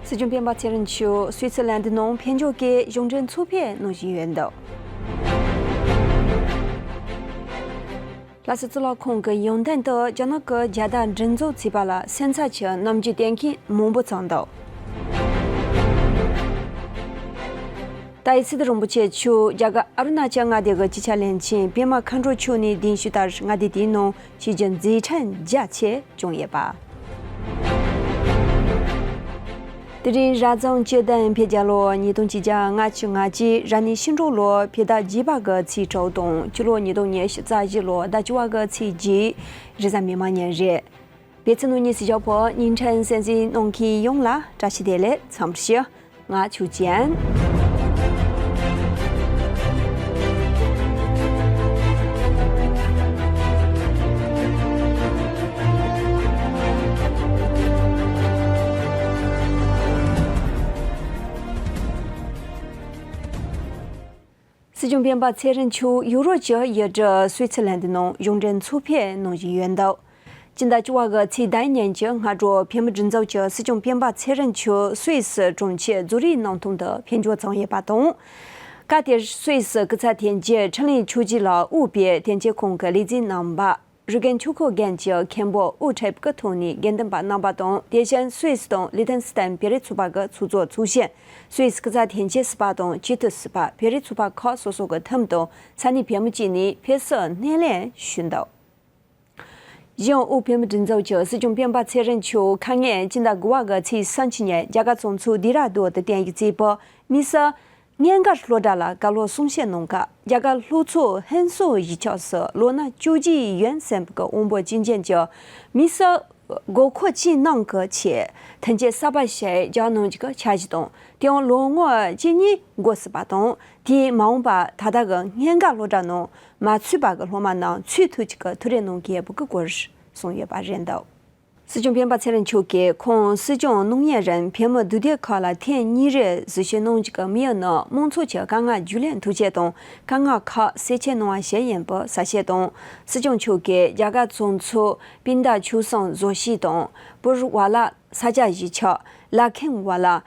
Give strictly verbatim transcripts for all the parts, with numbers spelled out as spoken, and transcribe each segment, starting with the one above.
སྲིད་སྐྱོང་སྤེན་པ་ཚེ་རིང་མཆོག་སུད་སི་ལན་ཌི་ནང་ཕེབས་འབྱོར་གྱི་གཞུང་འབྲེལ་ཚོགས་ཕེབས་གནང་བཞིན་ཡོད་འདུག་ལྷ་ས་གཙུག་ལག་ཁང་གི་ཡོན་ཏན་དུ་རྒྱ་ནག་གི་རྒྱལ་དར་མགྲིན་ཚབ་བྱས་པ་ལ་སེམས་འཚབ་ཀྱི་རྣམ་འགྱུར་བསྟན་མཁན་མང་པོ་ཙམ་འདུག་ཏཱའི་སི་ཏུ་རིན་པོ་ཆེ་མཆོག་རྒྱ་གར་ཨ་རུ་ན་ཅལ་མངའ་སྡེ་གི་སྤྱི་ཁྱབ་བློན་ཆེན་པད་མ་མཁའ་འགྲོ་མཆོག་ནས་གདན་ཞུ་ལྟར་མངའ་སྡེ་དེའི་ནང་ཆིབས་བསྒྱུར་མཛད་འཕྲིན་རྒྱ་ཆེ་བྱུང་ཡོད་པ། དེ་རིང་རབ་བྱུང་བཅུ་བདུན་འཕེལ་རྒྱལ་ལོ་ཉིས་སྟོང་ཆིག་བརྒྱ་ལྔ་བཅུ་ང་གཅིག་རབ་གནས་ཤིང་འབྲུག་ལོ་ཕྱི་ཟླ་བརྒྱད་པ་གི་ཚེས་དྲུག་དང་སྤྱི་ལོ་ཉིས་སྟོང་ཉི་ཤུ་རྩ་བཞི་ལོ་ཟླ་བཅུ་པ་གི་ཚེས་བརྒྱད། རེས་གཟའ་མིག་དམར་ཉིན་རེད། བོད་ཕྱི་ནང་གཉིས་སུ་བཞག་པོ་ཉིན་ཕྲན་གསན་གཟིགས་གནང་མཁན་ཡོངས་ལ་བཀྲ་ཤིས་བདེ་ལེགས་འཚམས་ཞུ། ང་ཆོས་ཅན། སྲིད་སྐྱོང་སྤེན་པ་ཚེ་རིང་མཆོག་ཡུ་རོབ་ཀྱི་ཡུལ་གྲུ་སུད་སི་ལན་ཌི་ནང་གཞུང་འབྲེལ་ཚོགས་ཕེབས་གནང་བཞིན་ཡོད་འདུག་སྤྱི་ཟླ་བཅུ་པ་གི་ཚེས་བདུན་ཉིན་གྱི་སྔ་དྲོ་བོད་མི་སྒྲིག་འཛུགས་ཀྱི་སྲིད་སྐྱོང་སྤེན་པ་ཚེ་རིང་མཆོག་སུད་སི་གྲོང་ཁྱེར་ཛུ་རིག་གནམ་ཐང་དུ་ཕེབས་འབྱོར་བྱུང་ཡོད་པ་དང་། སྐབས་དེར་སུད་སི་སྐུ་ཚབ་དོན་གཅོད་འཕྲིན་ལས་ཆོས་བརྒྱུད་ལ་དབུས་པའི་དོན་གཅོད་ཁང་གི་ལས་བྱེད་རྣམ་པ། རི་ཀན་ཆོས་འཁོར་རྒན་གྱི་མཁན་པོ་དབུ་ཁྲིད་ཀྱི་ཐོག་ནས་དགེ་འདུན་པ་རྣམ་པ་དང་། དེ་བཞིན་སུད་སི་དང་ལི་ཐན་སི་ཐན་བོད་རིགས་ཚོགས་པ་གི་ཚོགས་གཙོ་ཚོགས་གཞོན། སུད་སི་སྐུ་ཚབ་དོན་གཅོད་ཟུར་པ་དང་སྤྱི་འཐུས་ཟུར་པ། བོད་རིགས་ཚོགས་པ་ཁག་སོ་སོ་གི་ཁྲིམས་དང་ས་གནས་བོད་མི་བཅས་ནས་ཕེབས་བསུ་སྣེ་ལེན་ཞུས་འདུག་གཞན་དབུས་བོད་མི་སྒྲིག་འཛུགས་ཀྱི་སྲིད་སྐྱོང་སྤེན་པ་ཚེ་རིང་མཆོག་ཁ་ཉིན་སྤྱི་ཟླ་དགུ་པ་གི་ཚེས་སུམ་ཅུ་ཉིན་རྒྱ་གར་གཙང་ཆུ་ལྡེ་ར་ལྡུན་དུ་བསྟན་གྱི་རྩིས་པོ་དམིགས་བསལ། སྙན་ངག་སློབ་གྲྭ་ལ་བཀའ་སློབ་གསུང་བཤད་གནང་སྐབས། རྒྱ་གར་ལྷོ་ཕྱོགས་ཧན་སུར་གཞིས་ཆགས་སུ་ལོ་ན་བཅུ་གཅིག་ཡན་ཟིན་པའི་དབང་པོ་ཅིན་ཅན་གྱིས་དམིགས་བསལ་དགོས་མཁོ་ཅན་རྣམས་ཀྱི་ཆེད་ཐོན་སྐྱེད་གསར་པ་ཞིག་རྒྱག་གནང་རྒྱུ་གི་འཆར་གཞི་དང་། དེའང་ལོ་ངོ་གཅིག་གཉིས་འགོར་སྲིད་པ་དང་། དེས་མ་འོངས་པར་ད་ལྟ་གི་སྙན་ངག་སློབ་གྲྭ་ནང་མ་ཚུད་པ་གི་སློབ་མ་རྣམས་ཚུད་ཐུབ་རྒྱུ་གི་ཐུགས་རེ་གནང་གི་ཡོད་པའི་སྐོར་གསུངས་ཡོད་པ་རེད་འདུག་སྲིད་སྐྱོང་སྤེན་པ་ཚེ་རིང་མཆོག་གིས་ཁོང་སྲིད་སྐྱོང་གནང་མཁན་རིང་བོད་མི་འདུས་སྡོད་ཁག་ལ་ཐེངས་གཉིས་རེ་གཟིགས་ཞིབ་གནང་རྒྱུ་གི་དམིགས་ཡུལ་ནི། དམངས་ཚོགས་ཀྱི་དཀའ་ངལ་རྒྱུས་ལོན་ཐུབ་ཆེད་དང་། དཀའ་ངལ་ཁག་སེལ་ཆེད་གནང་བ་ཞིག་ཡིན་པའི་གསལ་བཤད་དང་། སྲིད་སྐྱོང་མཆོག་གིས་རྒྱ་གར་གཙང་ཆུ་པིན་ཏ་ཆུ་སྲང་བཟོ་ཤིང་དང་། པུར་ཝ་ལ་ས་ཆ་གཞིས་ཆགས། ལ་ཁེང་ཝ་ལ།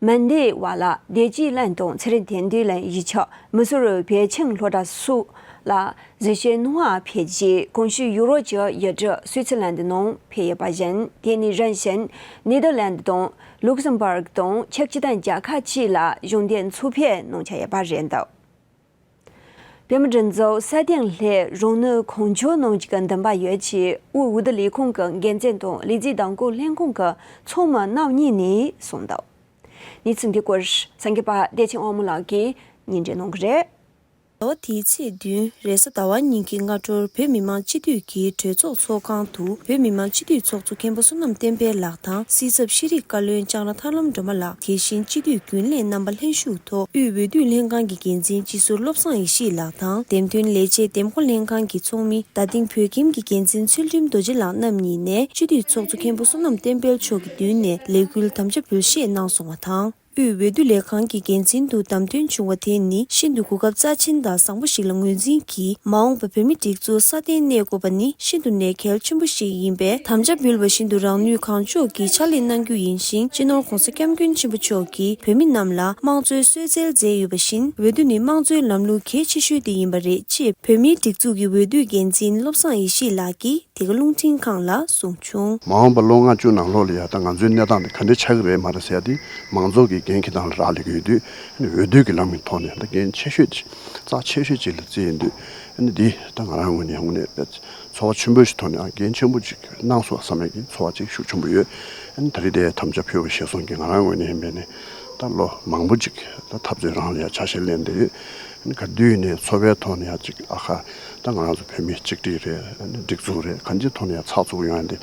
མན་དེ་ཝ་ལ། བདེ་སྐྱིད་གླིང་དང་ཚེ་རིང་དོན་ལྡན་གླིང་གཞིས་ཆགས། མི་སོར་བོད་ཆེན་སློབ་གྲྭ་སོགས་ལ་གཟིགས་ཞིབ་གནང་བར་ཕེབས་རྗེས། གོང་ཞུས་ཡུ་རོབ་ཀྱི་ཡུལ་གྲུ་སུའི་ཙི་ལན་ནང་ཕེབས་ཡོད་པ་བཞིན། དེ་ནས་རིམ་བཞིན་ནེ་དར་ལན་དང་ལུག་སེམ་བྷརག་དང་ཕྱི་སྤྱི་དང་རྒྱལ་ཁབ་བཅས་ལ་གཞུང་འབྲེལ་ཚོགས་ཕེབས་གནང་འཆར་ཡོད་པ་རེད་འདུག་བོད་མི་སྒྲིག་འཛུགས་སྲ་བརྟན་སླད་རང་ནུས་གང་ལྕོགས་གནང་རྒྱུ་གི་འདུན་པ་ཡོད་ཅེས་དབུས་འོས་བསྡུ་ལས་ཁུངས་ཀྱི་འགན་འཛིན་དང་ལས་བྱེད་བདག་འགོད་ལྷན་ཁང་གི་ཚོགས་མི་རྣམ་གཉིས་ནས་གསུངས་འདུག་གནས་ཚུལ་འདི་སྐོར་གསར་འགོད་པ་བདེ་ཆེན་དབང་མོ་ལགས་ཀྱིས་སྙན་སྒྲོན་གནང་གི་རེད། ཟླ་བ་འདིའི་ཚེས་བདུན་རེས་གཟའ་ཟླ་བ་ཉིན་གྱི་སྔ་དྲོར་བོད་མི་མང་སྤྱི་འཐུས་ཀྱི་གྲོས་ཚོགས་ཚོགས་ཁང་དུ་བོད་མི་མང་སྤྱི་འཐུས་ཚོགས་གཙོ་མཁན་པོ་བསོད་ནམས་བསྟན་འཕེལ་ལགས་དང་སྲིད་ཚབ་ཤེས་རིག་བཀའ་བློན་ལྕང་ར་ཐར་ལམ་སྒྲོལ་མ་ལགས། དེ་བཞིན་སྤྱི་འཐུས་རྒྱུན་ལས་རྣམ་པ་ལྷན་ཞུགས་ཐོག་དབུས་འོས་བསྡུ་ལྷན་ཁང་གི་འགན་འཛིན་སྤྱི་ཟུར་བློ་བཟང་ཡེ་ཤེས་ལགས་དང་འདེམས་ཐོན་ལས་བྱེད་འདེམས་བསྐོ་ལྷན་ཁང་གི་ཚོགས་མི་རྡ་སྟེང་བོད་ཁྱིམ་གྱི་འགན་འཛིན་ཚུལ་ཁྲིམས་རྡོ་རྗེ་ལགས་རྣམ་གཉིས་ནས་སྤྱི་འཐུས་ཚོགས་གཙོ་མཁན་པོ་བསོད་ནམས་བསྟན་འཕེལ་མཆོག་གི་མདུན་ནས་ལས་འགུལ་དམ་བཅའ་འབུལ་བཞེས་གནང་སོང་བ་དང་། དབུས་འོས་བསྡུ་ལས་ཁང་གི་འགན་འཛིན་དུ་བདམས་ཐོན་བྱུང་བ་དེ་ནི་ཤིན་ཏུ་གོ་སྐབས་རྩ་ཆེན་དང་བཟང་པོ་ཞིག་ལ་ངོས་འཛིན་གྱིས། མ་འོངས་པ་བོད་མིའི་སྒྲིག་འཛུགས་སྲ་བརྟན་གནས་དགོས་པ་ནི་ཤིན་ཏུ་ནས་གལ་ཆེན་པོ་ཞིག་ཡིན་པས། དམ་བཅའ་འབུལ་བ་བཞིན་དུ་རང་ནུས་གང་ལྕོགས་ཀྱིས་ཕྱག་ལས་གནང་རྒྱུ་ཡིན་ཞིང་། སྤྱི་ནོར་༧གོང་ས་༧སྐྱབས་མགོན་ཆེན་པོ་མཆོག་གིས་བོད་མི་རྣམས་ལ་དམངས་གཙོའི་གསོལ་སྩལ་མཛད་ཡོད་པ་བཞིན། འོས་བསྡུ་ནི་དམངས་གཙོའི་ལམ་ལུགས་གལ་ཆེ་ཤོས་དེ་ཡིན་པ་རེད་ཅེས། བོད་མིའི་སྒྲིག་འཛུགས་ཀྱི་འོས་བསྡུའི་འགན་འཛིན་བློ་བཟང་ཡེ་ཤེས་ལགས་ཀྱིས། དེ་ག་རླུང་འཕྲིན་ཁང་ལ་གསུངས་བྱུང་། མ་འོངས་པ་ལོ་ལྔ་བཅུ་ནང་ལོགས་ལ་ཡ་ད་ང་ཚོའི་གནས་སྟངས་འདི་ག་འདྲ་ཆགས་ཀྱི་རེད་མ་རེད་ཟེར་ཡ་དེ་མང་ཚོགས་ཀྱི་འགན་འཁྱེར་སྟངས་ལ་རག་ལས་ཀྱི་ཡོད་དུས། ཨ་ནི་འོས་བསྡུ་གི་ལམ་གྱི་ཐོག་ནས་ད་འགན་ཆེ་ཤོས་ཅིག་རྩ་ཆེ་ཤོས་ཅིག་ལ་བརྩིས་ཡོད་དུས། ཨ་ནི་འདི་ད་ང་རང་ངོས་ནས་དངོས་གནས་དཔེ་ཚོར་བ་ཆེན་པོ་ཞིག་ཐོག་ནས་ཨ་འགན་ཆེན་པོ་ཅིག་གནང་སོང་བསམ་ཡ་གི་ཚོར་བ་ཅིག་ཤུགས་ཆེན་པོ་ཡོད། ཨ་ནི་ད་རེས་དེ་དམ་བཅའ་ཕུལ་བ་ཞེས་སོང་གི་ང་རང་ངོས་ནས་ཡིན་པས་ནས་ད་ལོ་མང་པོ་ཅིག་ད་འཐབ་རྩོད་རང་ལ་ཡ་ཆ་ཤས་ལེན་བསྡད་ཡོད། ཨ་ནི་ག་དུས་ནས་ཚོར་བའི་ཐོག་ནས་ཡང་ཅིག་ཨ་ཁ་ད་ང་རང་ཚོ་བོད་མི་གཅིག་སྒྲིལ་རེད། ཨ་ནི་སྒྲིག་འཛུགས་རེད། གང་ཅིའི་ཐོག་ནས་ཡང་ཚགས་ཚུད་ཡོང་ཡ་འདི་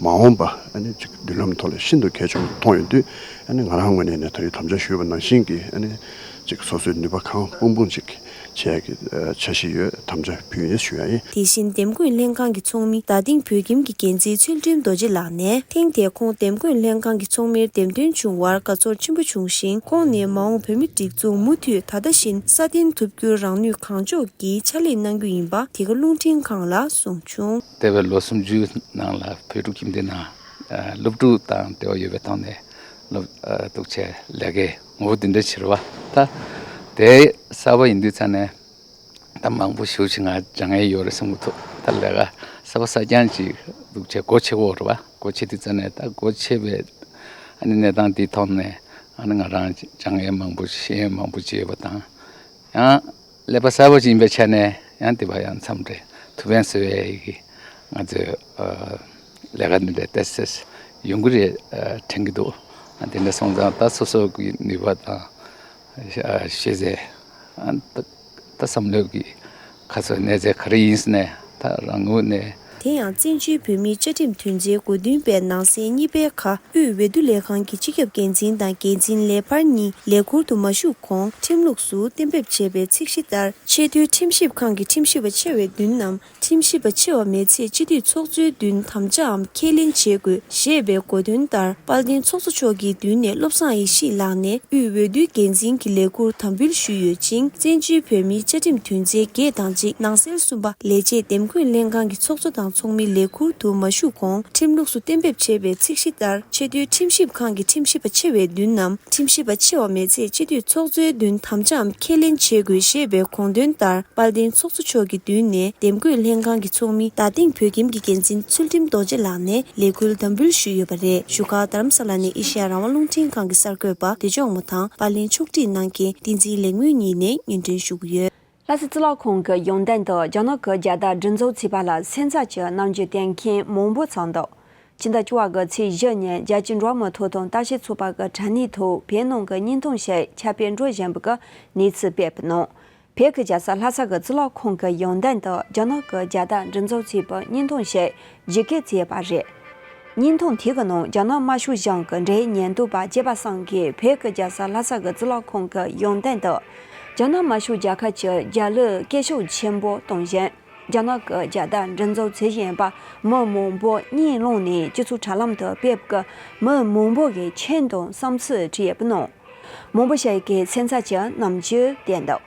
མ་འོངས་པ་ཨ་ནི་ཅིག་མདུན་ལམ་ཐོག་ལ་ཤིན་ཏུ་གལ་ཆེན་པོ་མཐོང་ཡོང་དུས། ཨ་ནི་ང་རང་ངོས་ནས་ནས་ད་རེས་དམ་བཅའ་ཞུས་པ་ནང་བཞིན་གྱི་ཨ་ནི་ཅིག་སོ་སོའི་ནུས་པ་གང་སྤུངས་སྤུངས་ཅིག་བྱེད་ཡ་གི་འཆར་གཞི་ཡོད། དམ་བཅའ་ཕུལ་ཡིན་ཞུ་ཡ་ཡིན། དེ་བཞིན་འདེམས་བསྐོ་ལྷན་ཁང་གི་ཚོགས་མི་རྡ་སྟེང་བོད་ཁྱིམ་གྱི་འགན་འཛིན་ཚུལ་ཁྲིམས་རྡོ་རྗེ་ལགས་ནས་ཐེངས་དེ་ཁོང་འདེམས་བསྐོ་ལྷན་ཁང་གི་ཚོགས་མིར་འདེམས་ཐོན་བྱུང་བར་དགའ་ཚོར་ཆེན་པོ་བྱུང་ཞིང་། ཁོང་ནས་མ་འོངས་བོད་མི་སྒྲིག་འཛུགས་མུ་མཐུད་ད་ལྟ་བཞིན་སྲ་བརྟན་ཐུབ་རྒྱུར་རང་ནུས་གང་ལྕོགས་ཀྱིས་ཕྱག་ལས་གནང་རྒྱུ་ཡིན་པ་དེ་ག་རླུང་འཕྲིན་ཁང་ལ་གསུངས་བྱུང་། འདས་པའི་ལོ་སུམ་ཅུ་ནང་ལ་བོད་ཕྲུག་ཁྱིམ་སྡེ་ནང་སློབ་ཕྲུག་དང་འབྲེལ་བ་ཡོད་པའི་ཐོག་ནས་ སློབ་ཨ་འདུག་བྱས་ལས་ཀའི་ངོ་བོ་འདི་འདྲ་ཕྱིར་བ། ད་དེ་གསར་པ་ཡིན་དུས་ཙང་ནས་ད་མང་པོ་ཞེ་པོ་ཅིག་ང་སྦྱང་ཡས་ཡོད་རེད་བསམ་གྱི་འདུག་ད་ལས་ཀ་གསར་པ་གསར་རྐྱང་ཅིག་འདུག་བྱས་སྒོ་ཕྱེ་གི་ཡོད་རེད་བ། སྒོ་ཕྱེ་དུས་ཙང་ནས་ད་སྒོ་ཕྱེ་བའི་ཨ་ནི་གནས་སྟངས་འདིའི་ཐོག་ནས་ཨ་ནི་ང་རང་སྦྱང་ཡས་མང་པོ་ཤེས་ཡས་མང་པོ་ཅིག་ཡོད་པ་དང་། ཡང་ཀླད་པ་གསར་པ་ཅིག་ཡིན་པའི་ཆ་ནས་ཡང་དེ་བ་ཡང་མཚམས་རེ་ཐུགས་ཕན་གསོས་ཡས་ཀྱི་ང་ཚོའི་ཨ་ལས་ཀ་འདི་འདྲ་ཏོག་ཙམ་ཡོང་གི་རེད་ཨ་དྲན་གྱི་འདུག་ཨ་དེ་འདྲ་སོང་ཙང་ད་སོ་སོ་གི་ནུས་པ་དང་ཨ་ཤེས་ཚད་ཨ་ད་ད་བསམ་བློ་གི་ཁ་སོ་གནས་ཚད་ག་རེ་ཡིན་ཟེར་ནས་ད་རང་ངོས་ནས། དེ་ཡང་བཙན་བྱོལ་བོད་མིའི་བཅའ་ཁྲིམས་དོན་ཚན་དགུ་བདུན་པའི་ནང་གསེས་གཉིས་པའི་ཁ་དབུས་འོས་བསྡུ་ལས་ཁང་གི་སྤྱི་ཁྱབ་འགན་འཛིན་དང་འགན་འཛིན་ལས་འཕར་གཉིས་ལས་ཁུར་དུ་མ་ཞུགས་གོང་ཁྲིམས་ལུགས་སུ་གཏན་འབེབས་བྱས་པའི་ཚིག་གཞི་ལྟར། ཆེས་མཐོའི་ཁྲིམས་ཞིབ་ཁང་གི་ཁྲིམས་ཞིབ་པ་ཆེ་བའི་བདུན་ནམ། ཁྲིམས་ཞིབ་པ་ཆེ་བ་མེད་ཚེ་སྤྱི་འཐུས་ཚོགས་གཙོའི་མདུན་དམ་བཅའམ་ཁས་ལེན་བྱེད་དགོས་ཞེས་པའི་གོ་དོན་ལྟར། དཔལ་ལྡན་ཚོགས་གཙོ་མཆོག་གི་མདུན་ནས་བློ་བཟང་ཡེ་ཤེས་ལགས་ནས་དབུས་འོས་བསྡུའི་འགན་འཛིན་གྱི་ལས་ཁུར་དམ་འབུལ་ཞུས་ཡོད་ཅིང་། བཙན་བྱོལ་བོད་མིའི་བཅའ་ཁྲིམས་དོན་ཚན་བརྒྱད་དང་གཅིག་ནང་གསལ་གསུམ་པ་ལས་བྱེད་འདེམས་བསྐོ་ལྷན་ཁང་གི་ཚོགས་གཙོ་དང་ཚོགས་མི་ལས་ཁུར་དུ་མ་ཞུགས་གོང་ཁྲིམས་ལུགས་སུ་གཏན་འབེབས་བྱས་པའི་ཚིག་གཞི་ལྟར། ཆེས་མཐོའི་ཁྲིམས་ཞིབ་ཁང་གི་ཁྲིམས་ཞིབ་པ་ཆེ་བའི་མདུན་ནམ། ཁྲིམས་ཞིབ་པ་ཆེ་བ་མེད་ཚེ་སྤྱི་འཐུས་ཚོགས་གཙོའི་མདུན་དམ་བཅའམ་ཁས་ལེན་བྱེད་དགོས་ཞེས་པའི་དགོངས་དོན་ལྟར། དཔལ་ལྡན་ཚོགས་གཙོ་མཆོག་གི་མདུན་ནས་འདེམས་བསྐོ་ལྷན་ཁང་གི་ཚོགས་མི་རྡ་སྟེང་བོད་ཁྱིམ་གྱི་འགན་འཛིན་ཚུལ་ཁྲིམས་རྡོ་རྗེ་ལགས་ནས་ལས་ཁུར་དམ་འབུལ་ཞུས་ཡོད་པ་རེད། བཞུགས་སྒར་རྡ་རམ་ས་ལ་ནས་ཨེ་ཤེ་ཡ་རང་དབང་རླུང་འཕྲིན་ཁང་གི་གསར་འགོད་པ་བདེ་སྐྱོང་མོ་དང་པར་ལེན་ཕྱོགས་སྒྲིག་གནང་མཁན་བསྟན་འཛིན་ལེགས་སྨོན་གཉིས་ནས་སྙན་སྒྲོན་ཞུ་གི་ཡོད། ལྷ་ས་གཙུག་ལག་ཁང་གི་ཡོན་ཏན་དུ་རྒྱ་ནག་གི་རྒྱལ་དར་སྒྲེང་འཛུགས་བྱས་པ་ལ་སེམས་འཚབ་ཀྱི་རྣམ་འགྱུར་བསྟན་མཁན་མང་པོ་ཚང་འདུག་ཕྱི་ཟླ་བཅུ་པ་གི་ཚེས་བཞི་ཉིན་རྒྱལ་སྤྱིའི་འགྲོ་བ་མིའི་ཐོབ་ཐང་ལྟ་བཤེར་ཚོགས་པ་གི་དྲ་གནས་ཐོག་བོད་ནང་གི་བརྙན་ཐུང་ཞིག་ཁྱབ་སྤེལ་འགྲོ་བཞིན་པ་གི་གནས་ཚུལ་སྤེལ་བ་ནང་། བོད་ཀྱི་རྒྱལ་ས་ལྷ་ས་གི་གཙུག་ལག་ཁང་གི་ཡོན་ཏན་དུ་རྒྱ་ནག་གི་རྒྱལ་དར་སྒྲེང་འཛུགས་བྱས་པའི་བརྙན་ཐུང་ཞིག་ཞིབ་བཀོད་བྱས་པ་རེད། བརྙན་ཐུང་དེ་གི་ནང་རྒྱ་ནག་དམར་ཤོག་གཞུང་གི་འབྲེལ་ཡོད་ཉེན་རྟོག་པ་བཅས་པ་ཚང་གིས་བོད་ཀྱི་རྒྱལ་ས་ལྷ་ས་གི་གཙུག་ལག་ཁང་གི་ཡོན་ཏན་དུ་རྒྱ་ནག་དམར་ཤོག་རྒྱལ་ཁབ་ཀྱི་རྒྱལ་གླུ་སྐད་ཤུགས་ཆེན་པོ་གཏོང་བཞིན། རྒྱ་ནག་གི་རྒྱལ་དར་སྒྲེང་འཛུགས་བྱེད་བཞིན་པ་མི་མང་པོ་གཉིད་སློང་ནས་སྤྱི་ཚོགས་དྲ་ལམ་དུ་ཕེབས་ཀྱི་མི་མང་པོ་གིས་མཆན་དང་བསམ་ཚུལ་བྲིས་ཡོད་པ་ནང་། མང་པོ་ཞིག་གིས་སེམས་འཚབ་ཀྱི་རྣམ་འགྱུར་བསྟན་འདུག་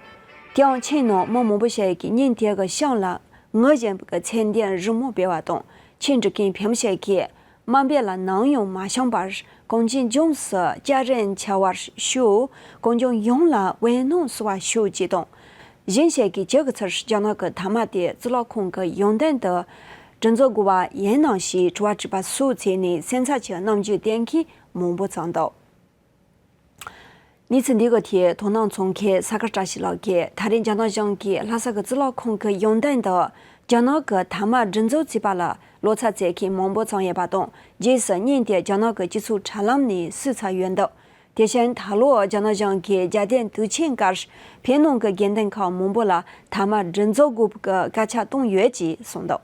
དེའང་མཆན་ནང་མི་མང་པོ་ཞིག་གིས་ཉིན་དེ་གི་ཤང་ལ་ངུ་བཞིན་པའི་མཚན་ལྡན་རི་མོ་སྤེལ་བ་དང་། མཆན་འབྲི་མཁན་ཕལ་མོ་ཞིག་གིས་དམའ་འབེབས་ལ་ནམ་ཡང་མ་བྱུང་བར་གངས་ཅན་ལྗོངས་སུ་སྐྱ་རེངས་འཆར་བར་ཤོག་གངས་ལྗོངས་ཡོངས་ལ་འོད་སྣང་གསལ་བར་ཤོག་ཅེས་དང་། གཞན་ཞིག་གིས་ཁྱེད་ཀྱི་ཚུར་རྒྱ་ནག་གི་མཐའ་དམག་དེ་གཙུག་ལག་ཁང་གི་ཡོན་ཏན་དུ་སྒྲེང་འཛུགས་དགོས་པ་ཡིན་ནམ་ཞེས་དྲི་བ་དྲིས་པ་སོགས་བྱས་ནས་སེམས་འཚབ་ཀྱི་རྣམ་འགྱུར་བསྟན་མཁན་མང་པོ་ཚང་འདུག་གནས་ཚུལ་འདི་གི་ཐད་དོ་སྣང་མཚོན་མཁན་ས་དགར་བཀྲ་ཤིས་ལགས་ཀྱིས་ད་རེས་རྒྱ་ནག་གཞུང་གིས་ལྷ་ས་གི་གཙུག་ལག་ཁང་གི་ཡོན་ཏན་དུ་རྒྱ་ནག་གི་མཐའ་དམག་སྒྲེང་འཛུགས་བྱས་པ་ལ་བློ་འཚབ་བྱེད་མཁན་མང་པོ་ཚང་ཡོད་པ་དང་། རྗེས་སུ་བརྙན་དེ་རྒྱ་ནག་གི་སྤྱི་ཚོགས་དྲ་ལམ་ནས་བསུབས་ཚར་ཡོད་འདུག་དེ་བཞིན་ད་ལོ་རྒྱ་ནག་གཞུང་གིས་རྒྱལ་དར་དུས་ཆེན་སྐབས་བོད་ནང་གི་དགོན་སྡེ་ཁག་མང་པོ་ལ་མཐའ་དམག་སྒྲེང་འཛུགས་དགོས་པའི་བཀའ་ཁྱབ་བཏང་ཡོད་ཅེས་གསུངས་འདུག་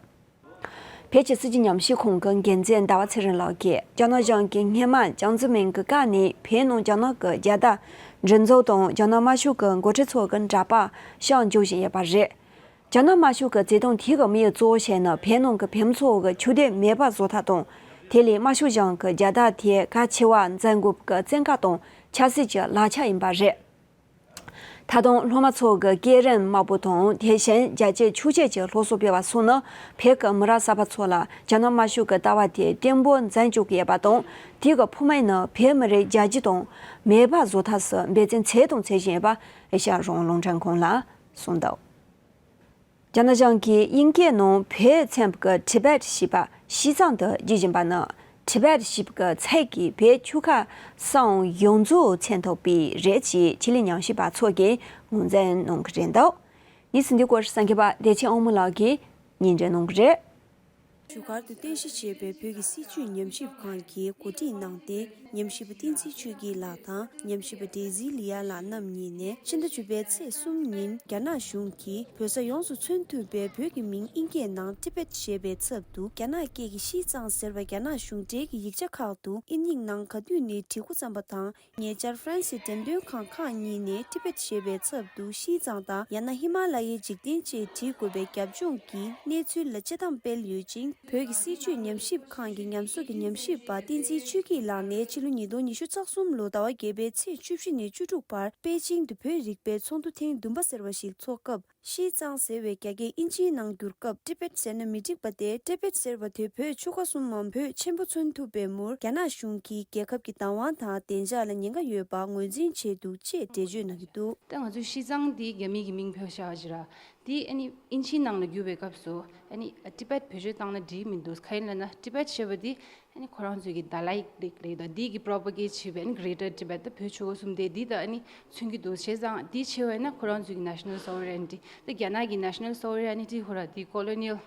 བོད་ཀྱི་སྲིད་བྱུས་ཉམས་ཞིབ་ཁང་གི་འགན་འཛིན་ཟླ་བ་ཚེ་རིང་ལགས་ཀྱིས་རྒྱ་ནག་གཞུང་གིས་སྔོན་མ་ཅང་ཙེ་མིན་གྱི་སྐབས་ནས་བོད་ནང་རྒྱ་ནག་གི་རྒྱལ་དར་སྒྲེང་འཛུགས་དང་རྒྱ་ནག་དམར་ཤོག་གི་འགོ་ཁྲིད་ཚོ་གི་འདྲ་པར་བཤམས་འཇོག་བཞིན་ཡོད་པ་རེད། རྒྱ་ནག་དམར་ཤོག་གི་བརྩེ་དུང་དེ་གི་དམིགས་ཡུལ་གཙོ་བོ་ཞིག་ནི་བོད་ནང་གི་བོད་མི་ཚོ་གི་ཆོས་དད་མེད་པ་བཟོ་ཐབས་དང་། དེ་ལས་དམར་ཤོག་གཞུང་གི་རྒྱལ་དར་དེ་གལ་ཆེ་བ་འཛིན་དགོས་པའི་བཙན་བཀའ་དང་ཆབ་སྲིད་ཀྱི་ལག་ཆ་ཡིན་པ་རེད། ད་དུང་སློབ་མ་ཚོ་གི་སྐས་རིམ་དམར་པོ་དང་། དེ་བཞིན་རྒྱལ་གཅེས་ཆོས་གཅེས་ཀྱི་སློབ་གསོ་སྤེལ་བ་སོགས་ནི་བོད་ཀྱི་མི་རབས་གསར་པ་ཚོ་ལ་རྒྱ་ནག་དམར་ཤོག་གི་ལྟ་བ་དེ་བརྟན་པོ་འཛིན་བཅུག་གི་ཡོད་པ་དང་། དེ་གི་ཕུལ་དམིགས་ནི་བོད་མི་རིགས་རྒྱ་སྐྱེད་དང་མེས་པོ་བཟོ་ཐབས་སུ་འབད་བརྩོན་བྱས་དང་བྱེད་བཞིན་ཡོད་པ་ཨེ་ཤ་ཡ་རང་དབང་རླུང་འཕྲིན་ཁང་ལ་གསུངས་འདུག་རྒྱ་ནག་གཞུང་གིས་དབྱིན་སྐད་ནང་བོད་ཚན་པ་གི་Tibet་ཞེས་པ་ཕྱི་གཙང་དུ་བརྗོད་བཞིན་པ་ནི། Tibet་ཞེས་པ་གི་ཚིག་གིས་བོད་ཆོལ་ཁ་གསུམ་ཡོངས་རྫོགས་མཚོན་ཐུབ་པས་རེད་ཅེས་ཆེད་ལས་ཉམས་ཞིབ་པ་ཚོ་གིས་ངོས་འཛིན་གནང་གི་རེད་འདུག་གནས་ཚུལ་འདི་སྐོར་གསར་འགོད་པ་བདེ་ཆེན་དབང་མོ་ལགས་ཀྱིས་སྙན་སྒྲོན་གནང་གི་རེད། བཞུགས་སྒར་དུ་རྟེན་གཞི་བྱས་པའི་བོད་ཀྱི་སྲིད་བྱུས་ཉམས་ཞིབ་ཁང་གིས་གོ་སྒྲིག་གནང་སྟེ། ཉམས་ཞིབ་པ་བསྟན་འཛིན་ཆོས་སྐྱིད་ལགས་དང་ཉམས་ཞིབ་པ་ཌེ་ཟི་ལི་ཡ་ལགས་རྣམ་གཉིས་ནས་ཕྱི་ཟླ་བཅུ་པའི་ཚེས་གསུམ་ཉིན་རྒྱ་ནག་གཞུང་གིས་བོད་ས་ཡོངས་སུ་མཚོན་ཐུབ་པའི་བོད་ཀྱི་མིང་དབྱིན་སྐད་ནང་Tibet་ཞེས་པའི་ཚབ་ཏུ་རྒྱ་ནག་སྐད་ཀྱི་ཕྱི་གཙང་ཟེར་བ་རྒྱ་ནག་གཞུང་འབྲེལ་གྱི་ཡིག་ཆ་ཁག་ཏུ་དབྱིན་ཡིག་ནང་ག་དུས་ནས་བྲི་འགོ་བརྩམས་པ་དང་། ཉེ་ཆར་ཧྥ་རན་སིའི་འགྲེམས་སྟོན་ཁང་ཁག་གཉིས་ནས་Tibet་ཞེས་པའི་ཚབ་ཏུ་ཕྱི་གཙང་དང་ཡང་ན་ཧི་མ་ལ་ཡའི་འཇིག་རྟེན་ཅེས་བྲི་དགོས་པའི་རྒྱབ་ལྗོངས་ཀྱི་གནས་ཚུལ་ལ་དཔྱད་གཏམ་སྤེལ་ཡོད་ཅིང་། བོད་ཀྱི་སྲིད་བྱུས་ཉམས་ཞིབ་ཁང་གི་ཉམས་གསོ་གི་ཉམས་ཞིབ་པ་བསྟན་འཛིན་ཆོས་སྐྱིད་ལགས་ནས་ཕྱི་ལོ་ཉིས་སྟོང་ཉི་ཤུ་རྩ་གསུམ་ལོ་ཟླ་བ་བརྒྱད་པའི་ཚེས་བཅུ་བཞི་ནས་བཅུ་དྲུག་བར་པེ་ཅིང་དུ་བོད་རིག་པའི་ཚོགས་འདུ་ཐེངས་བདུན་པ་ཟེར་བ་ཞིག་འཚོགས་སྐབས། ཤིས་ཙང་ཟེར་བའི་རྒྱ་སྐད་ཨིན་ཇིའི་ནང་བསྒྱུར་སྐབས་ཏི་པེད་ཟེར་ན་མི་འགྲིག་པ་སྟེ། ཏི་པེད་ཟེར་བ་དེ་བོད་ཆོལ་ཁ་གསུམ་མམ་བོད་ཆེན་པོ་མཚོན་ཐུབ་པའི་མུར། རྒྱ་ནག་གཞུང་གིས་རྒྱལ་ཁབ་ཀྱི་བདག་དབང་དང་བདེ་འཇགས་ལ་ཉེན་ཁ་ཡོད་པ་ངོས་འཛིན་བྱས་འདུག་ཅེས་འགྲེལ་བརྗོད་གནང་གི་འདུག་ད་ང་ཚོའི་ཤིས་ཙང་འདི་རྒྱ་མི་གི་མིང་བོས་བཞག་པ་ཅིག་ར། འདི་ཨ་ནི་ཨིན་ཇིའི་ནང་ལ་བསྒྱུར་བའི་སྐབས་སུ་ཨ་ནི་ཏི་པེད་བེད་སྤྱོད་བཏང་ན་འགྲིག་མི་འདུག་གང་ཡིན་ལབ་ན་ཏི་པེད་ཞེས་པ་འདི་ཨ་ནི་ཁོ་རང་ཚོའི་གི་ད་ལའི་ལིག་ལབ་ཡོད། ད་འདི་གི་པྲོ་པ་གེཊ་བྱས་པའི་ཨ་ནི་Greater Tibet ད་བོད་ཆོལ་ཁ་གསུམ་སྡེ་འདི་ད་ཨ་ནི་མཚོན་གྱི་འདུག་བྱས་ཙང་འདི་བྱས་པ་ཡིན་ན་ཁོ་རང་ཚོའི་གི་National Sovereignty ད་རྒྱ་ནག་གི་National Sovereignty ཁོ་ར་འདི་colonial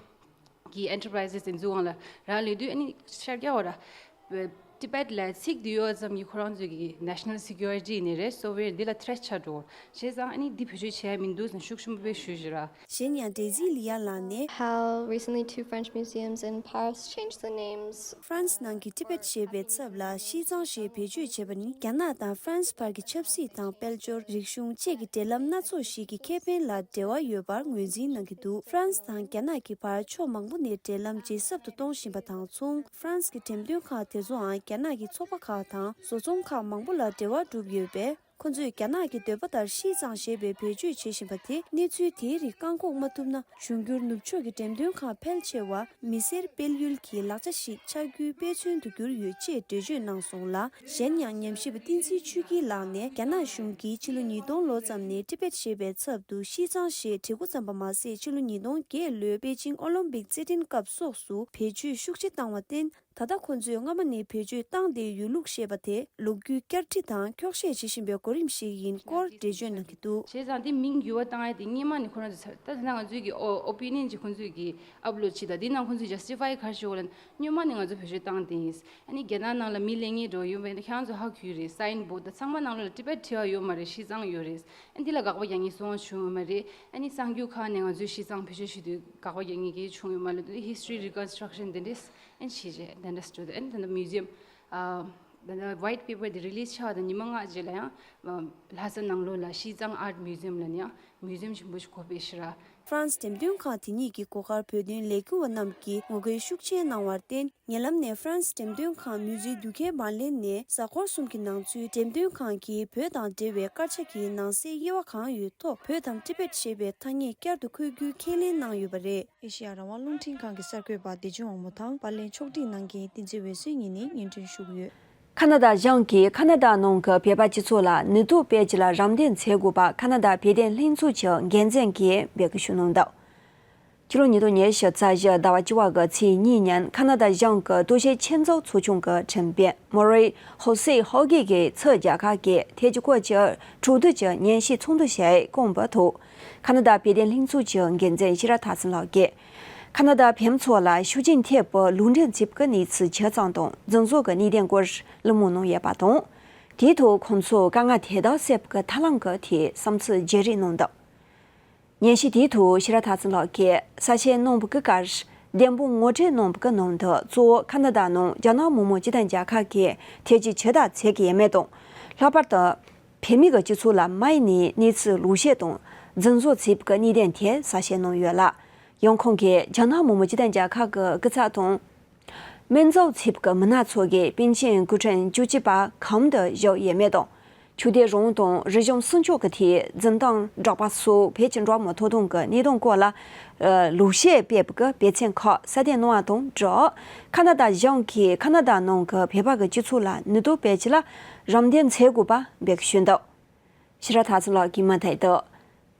གི་enterprises དེ་ཚོའི་དབང་ལ་རག་ལས་དུས་ཨ་ནི་ཤར་རྒྱག་བ་ར། ཏི་པེད་ལབ་ཚིག་འདི་ཡོད་ཙམ་གྱིས་ཁོ་རང་ཚོའི་གི་National Security ཡིན་ནི་རེད། Sovereign འདི་ལ་threat ཆགས་འགྲོ། བྱས་ཙང་ཨ་ནི་འདི་བེད་སྤྱོད་བྱས་ཡ་མི་འདུག་ཟེར་ཤུགས་ཆེན་པོ་དཔེ་ཞུས་ཞུ་ར། གཞན་ཡང་འབྲེ་ཛི་ལི་ཡ་ལ་ནས། How recently two French museums in Paris changed the names. ཧྥ་རན་སི་ནང་གི་ཏི་པེད་ཞེས་པའི་ཚབ་ལ་ཤིས་ཙང་ཞེས་བེད་སྤྱོད་བྱས་པ་ནི་རྒྱ་ནག་དང་ཧྥ་རན་སི་བར་གྱི་ཆབ་སྲིད་དང་དཔལ་འབྱོར། རིག་གཞུང་བཅས་ཀྱི་འབྲེལ་ལམ་སྣ་ཚོགས་ཤིག་གི་ཁེ་ཕན་ལ་འབྲེལ་བ་ཡོད་པར་ངོས་འཛིན་གནང་གི་འདུག་ཧྥ་རན་སི་དང་རྒྱ་ནག་གི་བར་ཕྱོགས་མང་པོ་ནས་འབྲེལ་ལམ་ཇེ་ཟབ་ཏུ་གཏོང་བཞིན་པ་དང་མཚུངས། ཧྥ་རན་སི་གི་འགྲེམས་སྟོན་ཁང་དེ་ཚོའང་རྒྱ་ནག་གི་ཚོགས་པ་ཁག་དང་བཟོ་ཚོང་ཁག་མང་པོ་ལ་འབྲེལ་བ་གྲུབ་ཡོད་པས། ཁོ་ཚོས་རྒྱ་ནག་གི་འདོད་པ་ལྟར་ཤིས་ཙང་ཞེས་པའི་བེད་སྤྱོད་བྱེད་བཞིན་པ་དེ་གནས་ཚུལ་དེའི་རིགས་བཀག་འགོག་མ་ཐུབ་ན། འབྱུང་འགྱུར་ནུབ་ཕྱོགས་ཀྱི་འགྲེམས་སྟོན་ཁང་ཕལ་ཆེ་བ་མི་སེར་སྤེལ་ཡུལ་གྱི་ལག་ཆ་ཞིག་ཆགས་རྒྱུའི་དཔེ་མཚོན་དུ་གྱུར་ཡོད་ཅེས་འགྲེལ་བརྗོད་གནང་སོང་ལ། གཞན་ཡང་ཉམས་ཞིབ་པ་བསྟན་འཛིན་ཆོས་སྐྱིད་ལགས་ནས་རྒྱ་ནག་གཞུང་གིས་ཕྱི་ལོ་ཉིས་སྟོང་ལོ་ཙམ་ནས་ཏི་པེད་ཞེས་པའི་ཚབ་ཏུ་ཤིས་ཙང་ཞེས་བྲིས་འགོ་བརྩམས་པ་མ་ཟད། ཕྱི་ལོ་ཉིས་སྟོང་བརྒྱད་ལོའི་པེ་ཅིང་ཨོ་ལིམ་པིག་རྩེད་འགྲན་སྐབས་སོགས་སུ་བེད་སྤྱོད་ཤུགས་ཆེ་བཏང་བར་བརྟེན། ད་ལྟ་ཁོ་ཚོས་སྔ་མ་ནས་བེད་སྤྱོད་བཏང་བསྡད་ཡོད་ལུགས་བཤད་པ་དེ་ལོ་རྒྱུས་བསྐྱར་བྲིས་དང་འཁྱོག་བཤད་བྱེད་བཞིན་པའི་གོ་རིམ་ཞིག་ཡིན་སྐོར་འགྲེལ་བརྗོད་གནང་གི་འདུག་བྱས་ཙང་དེ་མིང་འགྱུར་བ་བཏང་ཡ་དེ་སྔོན་མ་ནས་ཁོ་རང་ཚོ་ད་ད་ང་ཚོའི་གི་ཨོ་ཨོ་པི་ནི་ཡན་ཅིག་ཁོ་ཚོས་གི་ཨབ་ལོཌ་བྱས། ད་དེ་ནང་ཁོ་ཚོས་ཇ་སི་ཊི་ཕའི་ག་རེ་བྱེད་དགོས་ལབ་ན། སྔོན་མ་ནས་ང་ཚོ་བེད་སྤྱོད་བཏང་བསྡད་ཡིན། ཨ་ནི་རྒྱ་ནག་ནང་ལ་མི་ལས་ངན་འགྲོ་ཡོང་བས་ན་ཁྱེད་རང་ཚོ་ཧ་གོ་གི་རེད། སའིན་བོཌ་ད་ཚང་མ་ནང་ལོགས་ལ་ཏི་པེད་བྲིས་པ་ཡོད་མ་རེད། ཤིས་ཙང་ཡོད་རེད། ཨ་ནི་དེ་ལ་དགག་པ་རྒྱག་མཁན་སུ་ཡང་བྱུང་ཡོད་མ་རེད། ཨ་ནི་གསར་འགྱུར་ཁག་ནས་ང་ཚོའི་ཤིས་ཙང་བེད་སྤྱོད་བྱེད་དུས་དགག་པ་རྒྱག་མཁན་གྱི་བྱུང་ཡོད་མ་རེད། དེ་ཧི་སི་ཊོ་རི་རི་ཀོན་སི་ཊྲག་ཤན་དེ་འདྲས་ཨན་བྱས་རྗེས་དེ་འདྲ་སྤྲོད་དེ། ཨན་དེ་འདྲ་མིའུ་ཛི་ཡམ། ཨ་དེ་འདྲ་ཝའིཊ་པེ་པར་དེ་རི་ལིས་ཆགས་པ་དང་ཉི་མ་ལྔ་རྗེས་ལ་ཡང་ཨ་ལྷ་ས་ནང་ལོགས་ལ་ཤིས་ཙང་ཨརཊ་མིའུ་ཛི་ཡམ་ལ་ནི་ཡང་མིའུ་ཛི་ཡམ་ཆེན་པོ་ཞིག་བསྐོ་སྤེལ་ཞེ་དྲག་ཧྥ་རན་སི་འགྲེམས་སྟོན་ཁང་དེ་ཉིད་ཀྱི་སྒོ་ཁར་བོད་དོན་ལས་འགུལ་བ་རྣམས་ཀྱིས་ངོ་རྒོལ་ཤུགས་ཆེན་གནང་བར་བརྟེན། ཉེ་ལམ་ནས་ཧྥ་རན་སི་འགྲེམས་སྟོན་ཁང་མིའུ་ཛི་ཡམ་དུ་ཁེ་མར་ལེན་ནས་གཟའ་འཁོར་གསུམ་གྱི་ནང་ཚུད་འགྲེམས་སྟོན་ཁང་གིས་བོད་དང་འབྲེལ་བའི་དཀར་ཆག་གི་ནང་གསེས་དབྱེ་བ་གང་ཡོད་ཐོག་བོད་དང་ཏི་པེད་ཞེས་པའི་ཐ་སྙད་བསྐྱར་དུ་འཁོད་རྒྱུའི་ཁས་ལེན་གནང་ཡོད་པ་རེད། ཨེ་ཤེ་ཡ་རང་དབང་རླུང་འཕྲིན་ཁང་གི་གསར་འགོད་པ་བདེ་ཆེན་དབང་མོ་དང་པར་ལེན་ཕྱོགས་སྒྲིག་གནང་མཁན་བསྟན་འཛིན་འོད་ཟེར་གཉིས་ནས་སྙན་སྒྲོན་ཞུ་གི་ཡོད། ཁ་ན་ཌ་གཞུང་གིས་ཁ་ན་ཌ་ནང་གི་བོད་པ་སྤྱི་ཚོགས་ལ་ནུས་སྟོབས་སྤེལ་རྒྱུ་ལ་རམ་འདེགས་བྱེད་དགོས་པ་ཁ་ན་ཌ་བོད་དོན་ལྷན་ཚོགས་ཀྱི་འགན་འཛིན་གྱིས་འབོད་སྐུལ་ཞུས་གནང་འདུག་ཕྱི་ལོ་ཉིས་སྟོང་ཉི་ཤུ་རྩ་བཞི་ཟླ་བ་བཅུ་པ་གི་ཚེས་གཉིས་ཉིན་ཁ་ན་ཌ་གཞུང་གི་ལྟོ་ཆས་ཆེད་འཛུགས་ཚོགས་ཆུང་གི་ཁྲིམས་དཔོན་མོ་རི་ཧོ་སེ་ཧོ་གྷི་གིས་ཚུར་རྒྱ་གར་གྱི་ཐེ་ཇུ་ཀོ་ཅི་གྲོས་བསྡུར་གྱི་ཉན་ཞིབ་ཚོགས་འདུ་ཞིག་བསྐོངས་པའི་ཐོག་ཁ་ན་ཌ་བོད་དོན་ལྷན་ཚོགས་ཀྱི་འགན་འཛིན་ཤེས་རབ་མཐར་ཕྱིན་ལགས་ཀྱིས། ཁ་ན་ཌ་བོད་མི་ཚོ་ལ་ཤུགས་རྐྱེན་ཐེབས་པའི་ལུང་འདྲེན་བྱེད་པའི་གནས་ཚུལ་ཇི་ཙམ་དང་རྫུན་བཟོ་གི་གནད་དོན་སྐོར་གླེང་མོལ་གནང་ཡོད་པ་དང་། དེའི་ཐོག་ཁོང་ཚོས་དཀའ་ངལ་དེ་དག་སེལ་བའི་ཐབས་ལམ་གྱི་ཐད་བསམ་ཚུལ་བརྗེ་རེས་གནང་འདུག་ཉན་ཞིབ་དེའི་ཐོག་ཤེས་རབ་མཐར་ཕྱིན་ལགས་ཀྱིས་གསལ་བཤད་གནང་བའི་སྐབས། བདེན་དཔང་ངོ་སྤྲོད་གནང་བའི་ནང་དུ་གཙོ་བོ་ཁ་ན་ཌ་ནང་རྒྱ་ནག་མི་དམངས་སྤྱི་མཐུན་རྒྱལ་ཁབ་ཀྱིས་ཐེ་ཇུས་ཇི་ལྟར་བྱེད་ཀྱི་ཡོད་མེད་དང་། ལྷག་པར་དུ། བོད་མི་གི་སྤྱི་ཚོགས་ལ་མ་ཡིན་པའི་གནས་ཚུལ་ལོག་བཤད་དང་རྫུན་བཟོ་བྱེད་པའི་གནད་དོན་ཐད་གསལ་བཤད་གནང་ཡོད་ལ། ཡང་ཁོང་གིས་རྒྱ་ནག་མི་དམངས་སྤྱི་མཐུན་རྒྱལ་ཁབ་ཀྱི་སྐུ་ཚབ་དང་། སྨན་རྫོང་ཚིགས་ཀྱི་མི་སྣ་ཚོ་གིས་པཎ་ཆེན་སྐུ་ཕྲེང་བཅུ་གཅིག་པ་གང་དུ་བཞུགས་ཡོད་མེད་དང་། ཆོས་དད་རང་དབང་དང་རིག་གཞུང་སྲུང་སྐྱོབ་ཀྱི་ཐད་འཛིན་སྟངས་བསྒྲགས་པ་སོགས་བོད་ཀྱི་འགྲོ་བ་མིའི་ཐོབ་ཐང་གི་གནད་དོན་སྐོར་ལ་ལོག་བཤད་སྤེལ་བའི་འབད་བརྩོན་ཁག་གསལ་སྟོན་གནང་བ་དང་སྦྲགས། ཁ་ན་ཌ་གཞུང་གིས་ཁ་ན་ཌ་ནང་གི་བོད་པ་གི་སྤྱི་ཚོགས་ལ་ནུས་སྟོབས་སྤེལ་རྒྱུ་ལ་རམ་འདེགས་བྱེད་དགོས་པ་འབོད་སྐུལ་ཞུས་འདུག་ཤེས་རབ་མཐར་ཕྱིན་ལགས་ཀྱིས་མུ་མཐུད་དུ།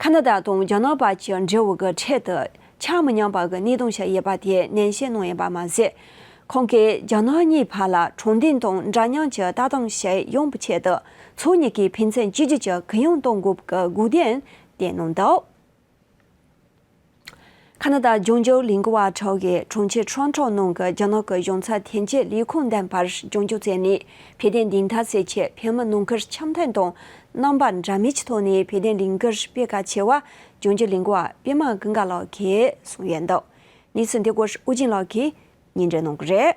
ཁ་ན་ཌ་དང་རྒྱ་ནག་བར་གྱི་འབྲེལ་བ་གི་ཁྲོད་དུ་ཆ་མི་མཉམ་པ་གི་གནད་དོན་ཞིག་ཡོད་པ་དེ་ནན་བཤད་གནང་ཡོད་པ་མ་ཟད། ཁོང་གིས་རྒྱ་ནག་གཉིས་བར་ལ་དྲང་བདེན་དང་འདྲ་མཉམ་གྱི་ལྟ་སྟངས་ཤིག་ཡོང་བའི་ཆེད་དུ་ཕྱོགས་གཉིས་ཀས་ཕན་ཚུན་གཅིག་གྱུར་གྱི་གུ་ཡངས་གཏོང་དགོས་པའི་དགོས་འདུན་བསྟན་གནང་འདུག་ཁ་ན་ཌ་ལྗོངས་རྒྱུ་གླིང་ག་པ་ཁྲའོ་གིས་གྲོང་ཁྱེར་ཊོ་རོན་ཊོ་ནང་གི་རྒྱ་ནག་གི་གཞུང་ཚབ་ཐེན་ཅེ་ལས་ཁུངས་ལྡན་པར་ལྗོངས་རྒྱུ་བཅས་ནས་བོད་དོན་བདེན་མཐའ་གསལ་ཆེད་བོད་མི་ནང་ཁུལ་འཆམ་མཐུན་དང་རྣམ་པ་འདྲ་མིན་གྱི་ཐོག་ནས་བོད་དོན་ལས་འགུལ་སྤེལ་གལ་ཆེ་བ་ལྗོངས་རྒྱུ་གླིང་ག་པ་པད་མ་ཀུན་དགའ་ལགས་ཀྱིས་གསུངས་ཡོད་འདུག་གནས་ཚུལ་འདི་སྐོར་ཨུ་རྒྱན་ལགས་ཀྱིས་སྙན་སྒྲོན་གནང་གི་རེད།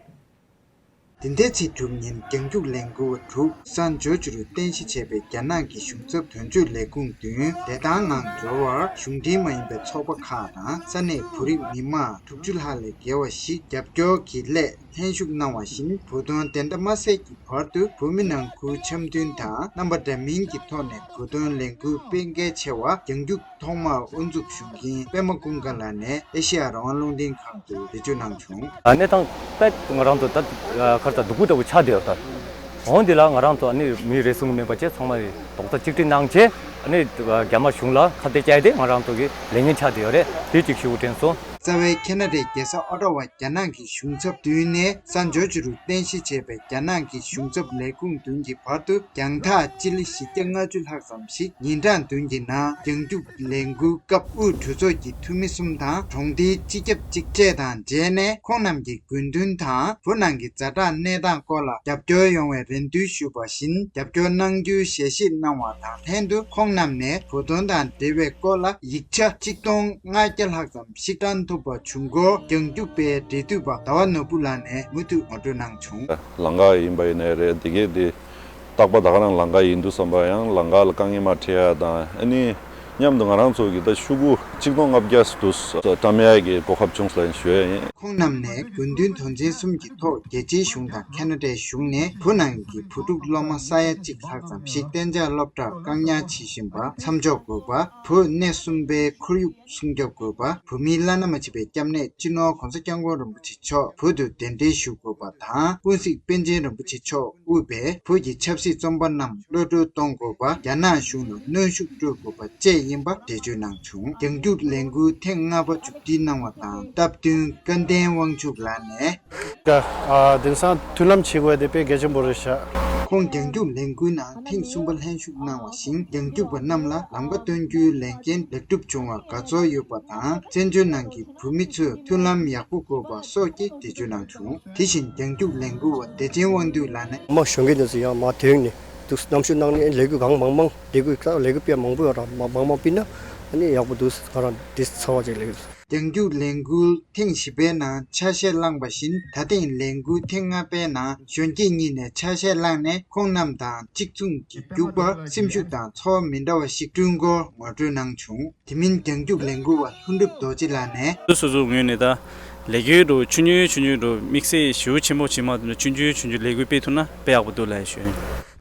འདི་ཟླའི་ཚེས་དྲུག་ཉིན་རྒྱང་རྒྱུག་ལས་འགུལ་བ་དྲུག་སན་ཇོར་ཇི་རུ་རྟེན་གཞི་བྱས་པའི་རྒྱ་ནག་གི་གཞུང་ཚབ་དོན་གཅོད་ལས་ཁུངས་མདུན་བདེ་ཐང་ངང་འབྱོར་བར་གཞུང་འབྲེལ་མ་ཡིན་པའི་ཚོགས་པ་ཁག་དང་ས་གནས་བོད་རིགས་མི་མང་དྲུག་ཅུ་ལྷག་ལས་བརྒལ་བ་ཞིག་རྒྱབ་སྐྱོར་གྱི་སླད་ལྷན་ཞུགས་གནང་བ་བཞིན། བོད་དོན་བདེན་མཐའ་མ་གསལ་གྱི་བར་དུ་བོད་མི་ནང་ཁུལ་འཆམ་མཐུན་དང་རྣམ་པ་འདྲ་མིན་གྱི་ཐོག་ནས་བོད་དོན་ལས་འགུལ་སྤེལ་གལ་ཆེ་བ་རྒྱང་རྒྱུག་ཐོག་མར་དབུ་འཛུགས་ཞུ་མཁན་པད་མ་ཀུན་དགའ་ལགས་ནས་ཨེ་ཤེ་ཡ་རང་དབང་རླུང་འཕྲིན་ཁང་དུ་འགྲེལ་བརྗོད་གནང་བྱུང་། གནས་སྟངས་དཔེ་ང་རང་ཚོ་ད་གར་ད་སྡུག་པོ་འདྲ་པོ་ཆགས་བསྡད་ཡོད་ད། འོང་འདི་ལ་ང་རང་ཚོ་ཨ་ནི་མི་རེ་ཟུང་མིན་པ་བཅས་ཚང་མ་རྡོག་རྩ་གཅིག་སྒྲིལ་གནང་བྱས་ཨ་ནི་རྒྱ་དམར་གཞུང་ལ་ཁ་གཏད་བཅག་སྟེ་ང་རང་ཚོ་གི་ལས་འགན་ཆགས་བསྡད་ཡོད་རེད། དེ་གཅིག་ཞུ་དྲན་སོང་། རྩ་བའི་ཁེ་ན་ཌའི་རྒྱལ་ས་ཨོ་ཊ་ཝ་རྒྱ་ནག་གི་གཞུང་ཚབ་མདུན་ནས་སན་ཇོར་ཇི་རུ་རྟེན་གཞི་བྱས་པའི་རྒྱ་ནག་གི་གཞུང་ཚབ་ལས་ཁུངས་མདུན་གྱི་བར་དུ་རྒྱང་ཐག་སྤྱི་ལེ་བཞི་བརྒྱ་ལྔ་བཅུ་ལྷག་ཙམ་ཞིག་ཉིན་གྲངས་བདུན་གྱི་ནང་རྒྱང་རྒྱུག་ལས་འགུལ་སྐབས་དབུས་གྲོས་ཚོགས་ཀྱི་འཐུས་མི་གསུམ་དང་གྲོང་སྡེའི་སྤྱི་ཁྱབ་གཅིག་བཅས་དང་མཇལ་ནས་ཁོང་རྣམས་ཀྱི་དགོས་འདུན་དང་བོད་ནང་གི་ཛ་དྲག་གནས་སྟངས་སྐོར་ལ་རྒྱབ་སྐྱོར་ཡོང་བའི་རེ་འདུན་ཞུས་པ་བཞིན་རྒྱབ་སྐྱོར་གནང་རྒྱུའི་ཞལ་བཞེས་གནང་བ་དང་ལྷན་དུ་ཁོང་རྣམས་ནས་བོད་དོན་དང་འབྲེལ་བའི་སྐོར་ལ་ཡིག་ཆ་ཆིག་སྟོང་ལྔ་བརྒྱ་ལྷག་ཙམ་ཞིག་བཀྲམ་ཐུབ་པ་བྱུང་སྐོར་རྒྱང་རྒྱུག་པའི་འབྲེལ་མཐུད་པ་ཟླ་བ་ནོར་བུ་ལགས་ནས་མུ་མཐུད་ངོ་སྤྲོད་གནང་བྱུང་། ལམ་ཁ་ཡིན་པ་ཡིན་ནའི་རེད། དེ་གས་དེ་རྟག་པར་ད་ག་རང་ལམ་ཁ་ཡིན་འདུག་བསམ་པ་ཡང་ལམ་ཁ་ལ་དཀའ་ངལ་མ་འཕྲད་ཡ་དང་ཨ་ནི་མཉམ་དུ་ང་རང་ཚོ་གི་ད་ཤོག་གུ་ཆིག་སྟོང་ལྔ་བརྒྱ་འདུག་བཀྲམ་ཡ་གི་གོ་སྐབས་བྱུང་སོང་ཞུ་ཡ་ཡིན། ཁོང་རྣམས་ནས་དགོས་འདུན་དོན་ཚན་གསུམ་གྱི་ཐོག་རྒྱལ་སྤྱིའི་གཞུང་དང་ཁེ་ན་ཌའི་གཞུང་ནས་བོད་ནང་གི་བོད་ཕྲུག་སློབ་མ་ས་ཡ་གཅིག་ལྷག་ཙམ་ཞིག་གཏན་འཇགས་སློབ་གྲྭར་བཀག་ཉར་བྱེད་བཞིན་པ་མཚམས་འཇོག་དགོས་པ། བོད་གནས་གསུམ་པའི་ཁོར་ཡུག་སྲུང་སྐྱོབ་དགོས་པ། བོད་མིའི་བླ་ན་མ་མཆིས་པའི་སྐྱབས་གནས་སྤྱི་ནོར་༸གོང་ས་༸སྐྱབས་མགོན་རིན་པོ་ཆེ་མཆོག་བོད་དུ་གདན་འདྲེན་ཞུ་དགོས་པ་དང་ཀུན་གཟིགས་པཎ་ཆེན་རིན་པོ་ཆེ་མཆོག་དབུས་པའི་བོད་ཀྱི་ཆབ་སྲིད་བཙོན་པ་རྣམས་གློད་བཀྲོལ་གཏོང་དགོས་པ། རྒྱ་ནག་གཞུང་ལ་གནོན་ཤུགས་སྤྲོད་དགོས་པ་བཅས་ཡིན་པ་འགྲེལ་བརྗོད་གནང་བྱུང་། རྒྱང་རྒྱུག་ལས་འགུལ་ཐེངས་ལྔ་པ་མཇུག་སྒྲིལ་གནང་བ་དང་སྟབས་བསྟུན་སྐལ་ལྡན་དབང་ཕྱུག་ལགས་ནས། ཨ། དེང་སང་མཐུན་ལམ་བྱེད་དགོས་དེ་དཔེ་གལ་ཆེན་པོ་རེད་ཤག་ཁོང་རྒྱང་རྒྱུག་ལས་འགུལ་ནང་ཐེངས་གསུམ་པ་ལྷན་ཞུགས་གནང་བ་བཞིན་རྒྱང་རྒྱུག་པ་རྣམས་ལ་ལམ་ཁ་སྟོན་རྒྱུའི་ལས་འགན་ལེགས་གྲུབ་བྱུང་བར་དགའ་ཚོར་ཡོད་པ་དང་བཙན་བྱོལ་ནང་གི་བོད་མི་ཚོས་མཐུན་ལམ་ཡག་པོ་དགོས་པ་སོགས་ཀྱི་འགྲེལ་བརྗོད་གནང་བྱུང་། དེ་བཞིན་རྒྱང་རྒྱུག་ལས་འགུལ་བ་བདེ་ཆེན་དབང་འདུས་ལགས་ནས། མ་གཞོན་སྐྱེས་དེ་ཚོ་ཡང་མ་དོན་ནས་འདུག་གནམ་གཤིས་གནང་ནས་ལས་འགུལ་གང་མང་མང་ལས་འགུལ་ལས་འགུལ་དཔེ་མང་པོ་ཡོད་ར་མ་མང་མང་སྤེལ་ན་ཨ་ནི་ཡག་པོ་འདུག་ང་རང་འདི་ཚ་བ་ཅིག་ལས་འགུལ། རྒྱང་རྒྱུག་ལས་འགུལ་ཐེངས་བཞི་པའི་ནང་ཆ་ཤས་བླངས་པ་བཞིན་ད་ཐེངས་ལས་འགུལ་ཐེངས་ལྔ་པའི་ནང་གཞོན་སྐྱེས་གཉིས་ནས་ཆ་ཤས་བླངས་ནས་ཁོང་རྣམས་དང་གཅིག་མཚུངས་ཀྱི་རྒྱུག་པར་སེམས་ཤུགས་དང་ཚོར་བ་མི་འདྲ་བ་ཞིག་བསྐྲུན་སྐོར་ངོ་སྤྲོད་གནང་བྱུང་། དེ་མིན་རྒྱང་རྒྱུག་ལས་འགུལ་བ་ལྷུན་གྲུབ་རྡོ་རྗེ་ལགས་ནས། སོ་སོ་ངོས་ནས་ད་ལས་འགུལ་འགྲོ་ཆུང་ཆུང་ཆུང་ཆུང་འགྲོ་དམིགས་བསལ་ཞེ་པོ་ཆེན་པོ་བྱེད་མ་ཐུབ་ན་ཆུང་ཆུང་ཆུང་ཆུང་ལས་འགུལ་སྤེལ་ཐུབ་ན་དཔེ་ཡག་པོ་འདུག་ལབ་ཞུ།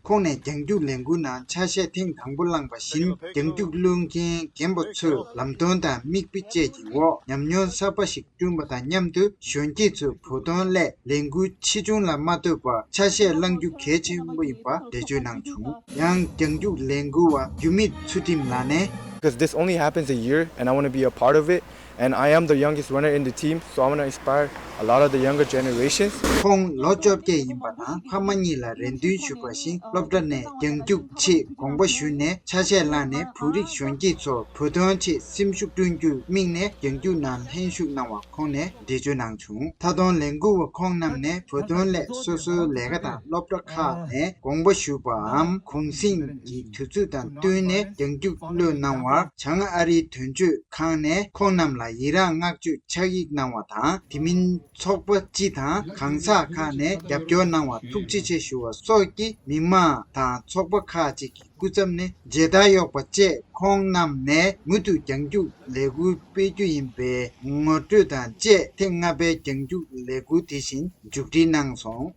ཁོང་ནས་རྒྱང་རྒྱུག་ལས་འགུལ་ནང་ཆ་ཤས་ཐེངས་དང་པོ་བླངས་པ་བཞིན་རྒྱང་རྒྱུག་བླུག་མཁན་རྒན་པ་ཚོས་ལམ་སྟོན་དང་མིག་དཔེ་བཅས་ཀྱི་འོག་ཉམས་མྱོང་གསར་པ་ཞིག་བསྐྲུན་པ་དང་མཉམ་དུ་གཞོན་སྐྱེས་ཚོས་བོད་དོན་སླད་ལས་འགུལ་ཆེ་ཆུང་ལ་མ་ལྟོས་པར་ཆ་ཤས་བླང་རྒྱུ་གལ་ཆེན་པོ་ཡིན་པ་འགྲེལ་བརྗོད་གནང་བྱུང་། ཡང་རྒྱང་རྒྱུག་ལས་འགུལ་བ་རྒྱུ་མེད་ཚུལ་ཁྲིམས་ལགས་ནས། Because this only happens a year and I want to be a part of it. And I am the youngest runner in the team, so I want to inspire a lot of the younger generations. ཁོང་ལོ་བཅོ་བརྒྱད་ཡིན་པ་དང་ཕ་མ་གཉིས་ལ་རེ་འདུན་ཞུས་པ་བཞིན་སློབ་གྲྭ་ནས་རྒྱང་རྒྱུག་ཆེད་དགོངས་པ་ཞུས་ནས་ཆ་ཤས་བླངས་ནས་བོད་རིགས་གཞོན་སྐྱེས་ཚོར་བོད་དོན་ཆེད་སེམས་ཤུགས་བསྐྲུན་རྒྱུར་དམིགས་ནས་རྒྱང་རྒྱུག་ནང་ལྷན་ཞུགས་གནང་བ་ཁོང་ནས་འགྲེལ་བརྗོད་གནང་བྱུང་། མཐའ་སྟོང་ལས་འགུལ་བ་ཁོང་རྣམས་ནས་བོད་དོན་སླད་སོ་སོའི་ལས་ཀ་དང་སློབ་གྲྭ་ཁག་ནས་དགོངས་པ་ཞུས་པའམ་གུང་གསེང་གི་དུས་ཚོད་དང་བསྟུན་ནས་རྒྱང་རྒྱུག་གློད་གནང་བར་བྱང་ཨ་རིའི་དོན་གཅོད་ཁང་ནས་ཁོང་རྣམས་ལ་ཡི་རངས་བསྔགས་བརྗོད་ཕྱག་ཡིག་གནང་བ་དང་། དེ་མིན་ཚོགས་པ་སྤྱི་དང་གང་ཟག་ཁག་ནས་རྒྱབ་སྐྱོར་གནང་བར་ཐུགས་རྗེ་ཆེ་ཞུ་བ་སོགས་ཀྱིས་མི་མང་དང་ཚོགས་པ་ཁག་ཅིག་གི་སྐུ་ཚབ་ནས་མཇལ་དར་གཡོགས་པ་བཅས་ཁོང་རྣམས་ནས་མུ་མཐུད་རྒྱང་རྒྱུག་ལས་འགུལ་སྤེལ་རྒྱུ་ཡིན་པའི་ངོ་སྤྲོད་དང་བཅས་ཐེངས་ལྔ་པའི་རྒྱང་རྒྱུག་ལས་འགུལ་དེ་བཞིན་མཇུག་སྒྲིལ་གནང་སོང་།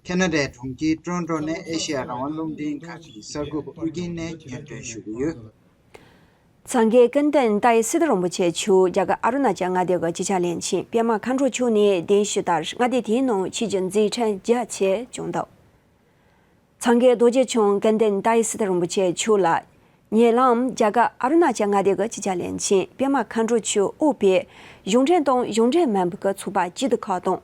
ཁེ་ན་ཌའི་གྲོང་ཁྱེར་ཀྲོན་ཀྲོ་ནས་ཨེ་ཤེ་ཡ་རང་དབང་རླུང་འཕྲིན་ཁང་གི་གསར་འགོད་པ་ཨུ་རྒྱན་ནས་སྙན་སྒྲོན་ཞུ་གི་ཡོད། སངས་རྒྱས་ཀུན་ལྡན་ཏཱའི་སི་ཏཱ་རིན་པོ་ཆེ་མཆོག་རྒྱ་གར་ཨ་རུ་ན་ཅལ་མངའ་སྡེ་གི་སྤྱི་ཁྱབ་བློན་ཆེན་པད་མ་མཁའ་འགྲོ་མཆོག་ནས་གདན་ཞུས་ལྟར་མངའ་སྡེ་དེའི་ནང་ཆོས་བརྒྱུད་མཛད་འཕྲིན་རྒྱ་ཆེ་བྱུང་འདུག། སངས་རྒྱས་རྡོ་རྗེ་འཆང་ཀུན་ལྡན་ཏཱའི་སི་ཏཱ་རིན་པོ་ཆེ་མཆོག་ལ་ཉེ་ལམ་རྒྱ་གར་ཨ་རུ་ན་ཅལ་མངའ་སྡེ་གི་སྤྱི་ཁྱབ་བློན་ཆེན་པད་མ་མཁའ་འགྲོ་མཆོག་དབུས་པའི་གཞུང་འབྲེལ་དང་གཞུང་འབྲེལ་མིན་པའི་གི་ཚོགས་པ་སྤྱི་འཐུས་ཁག་དང་།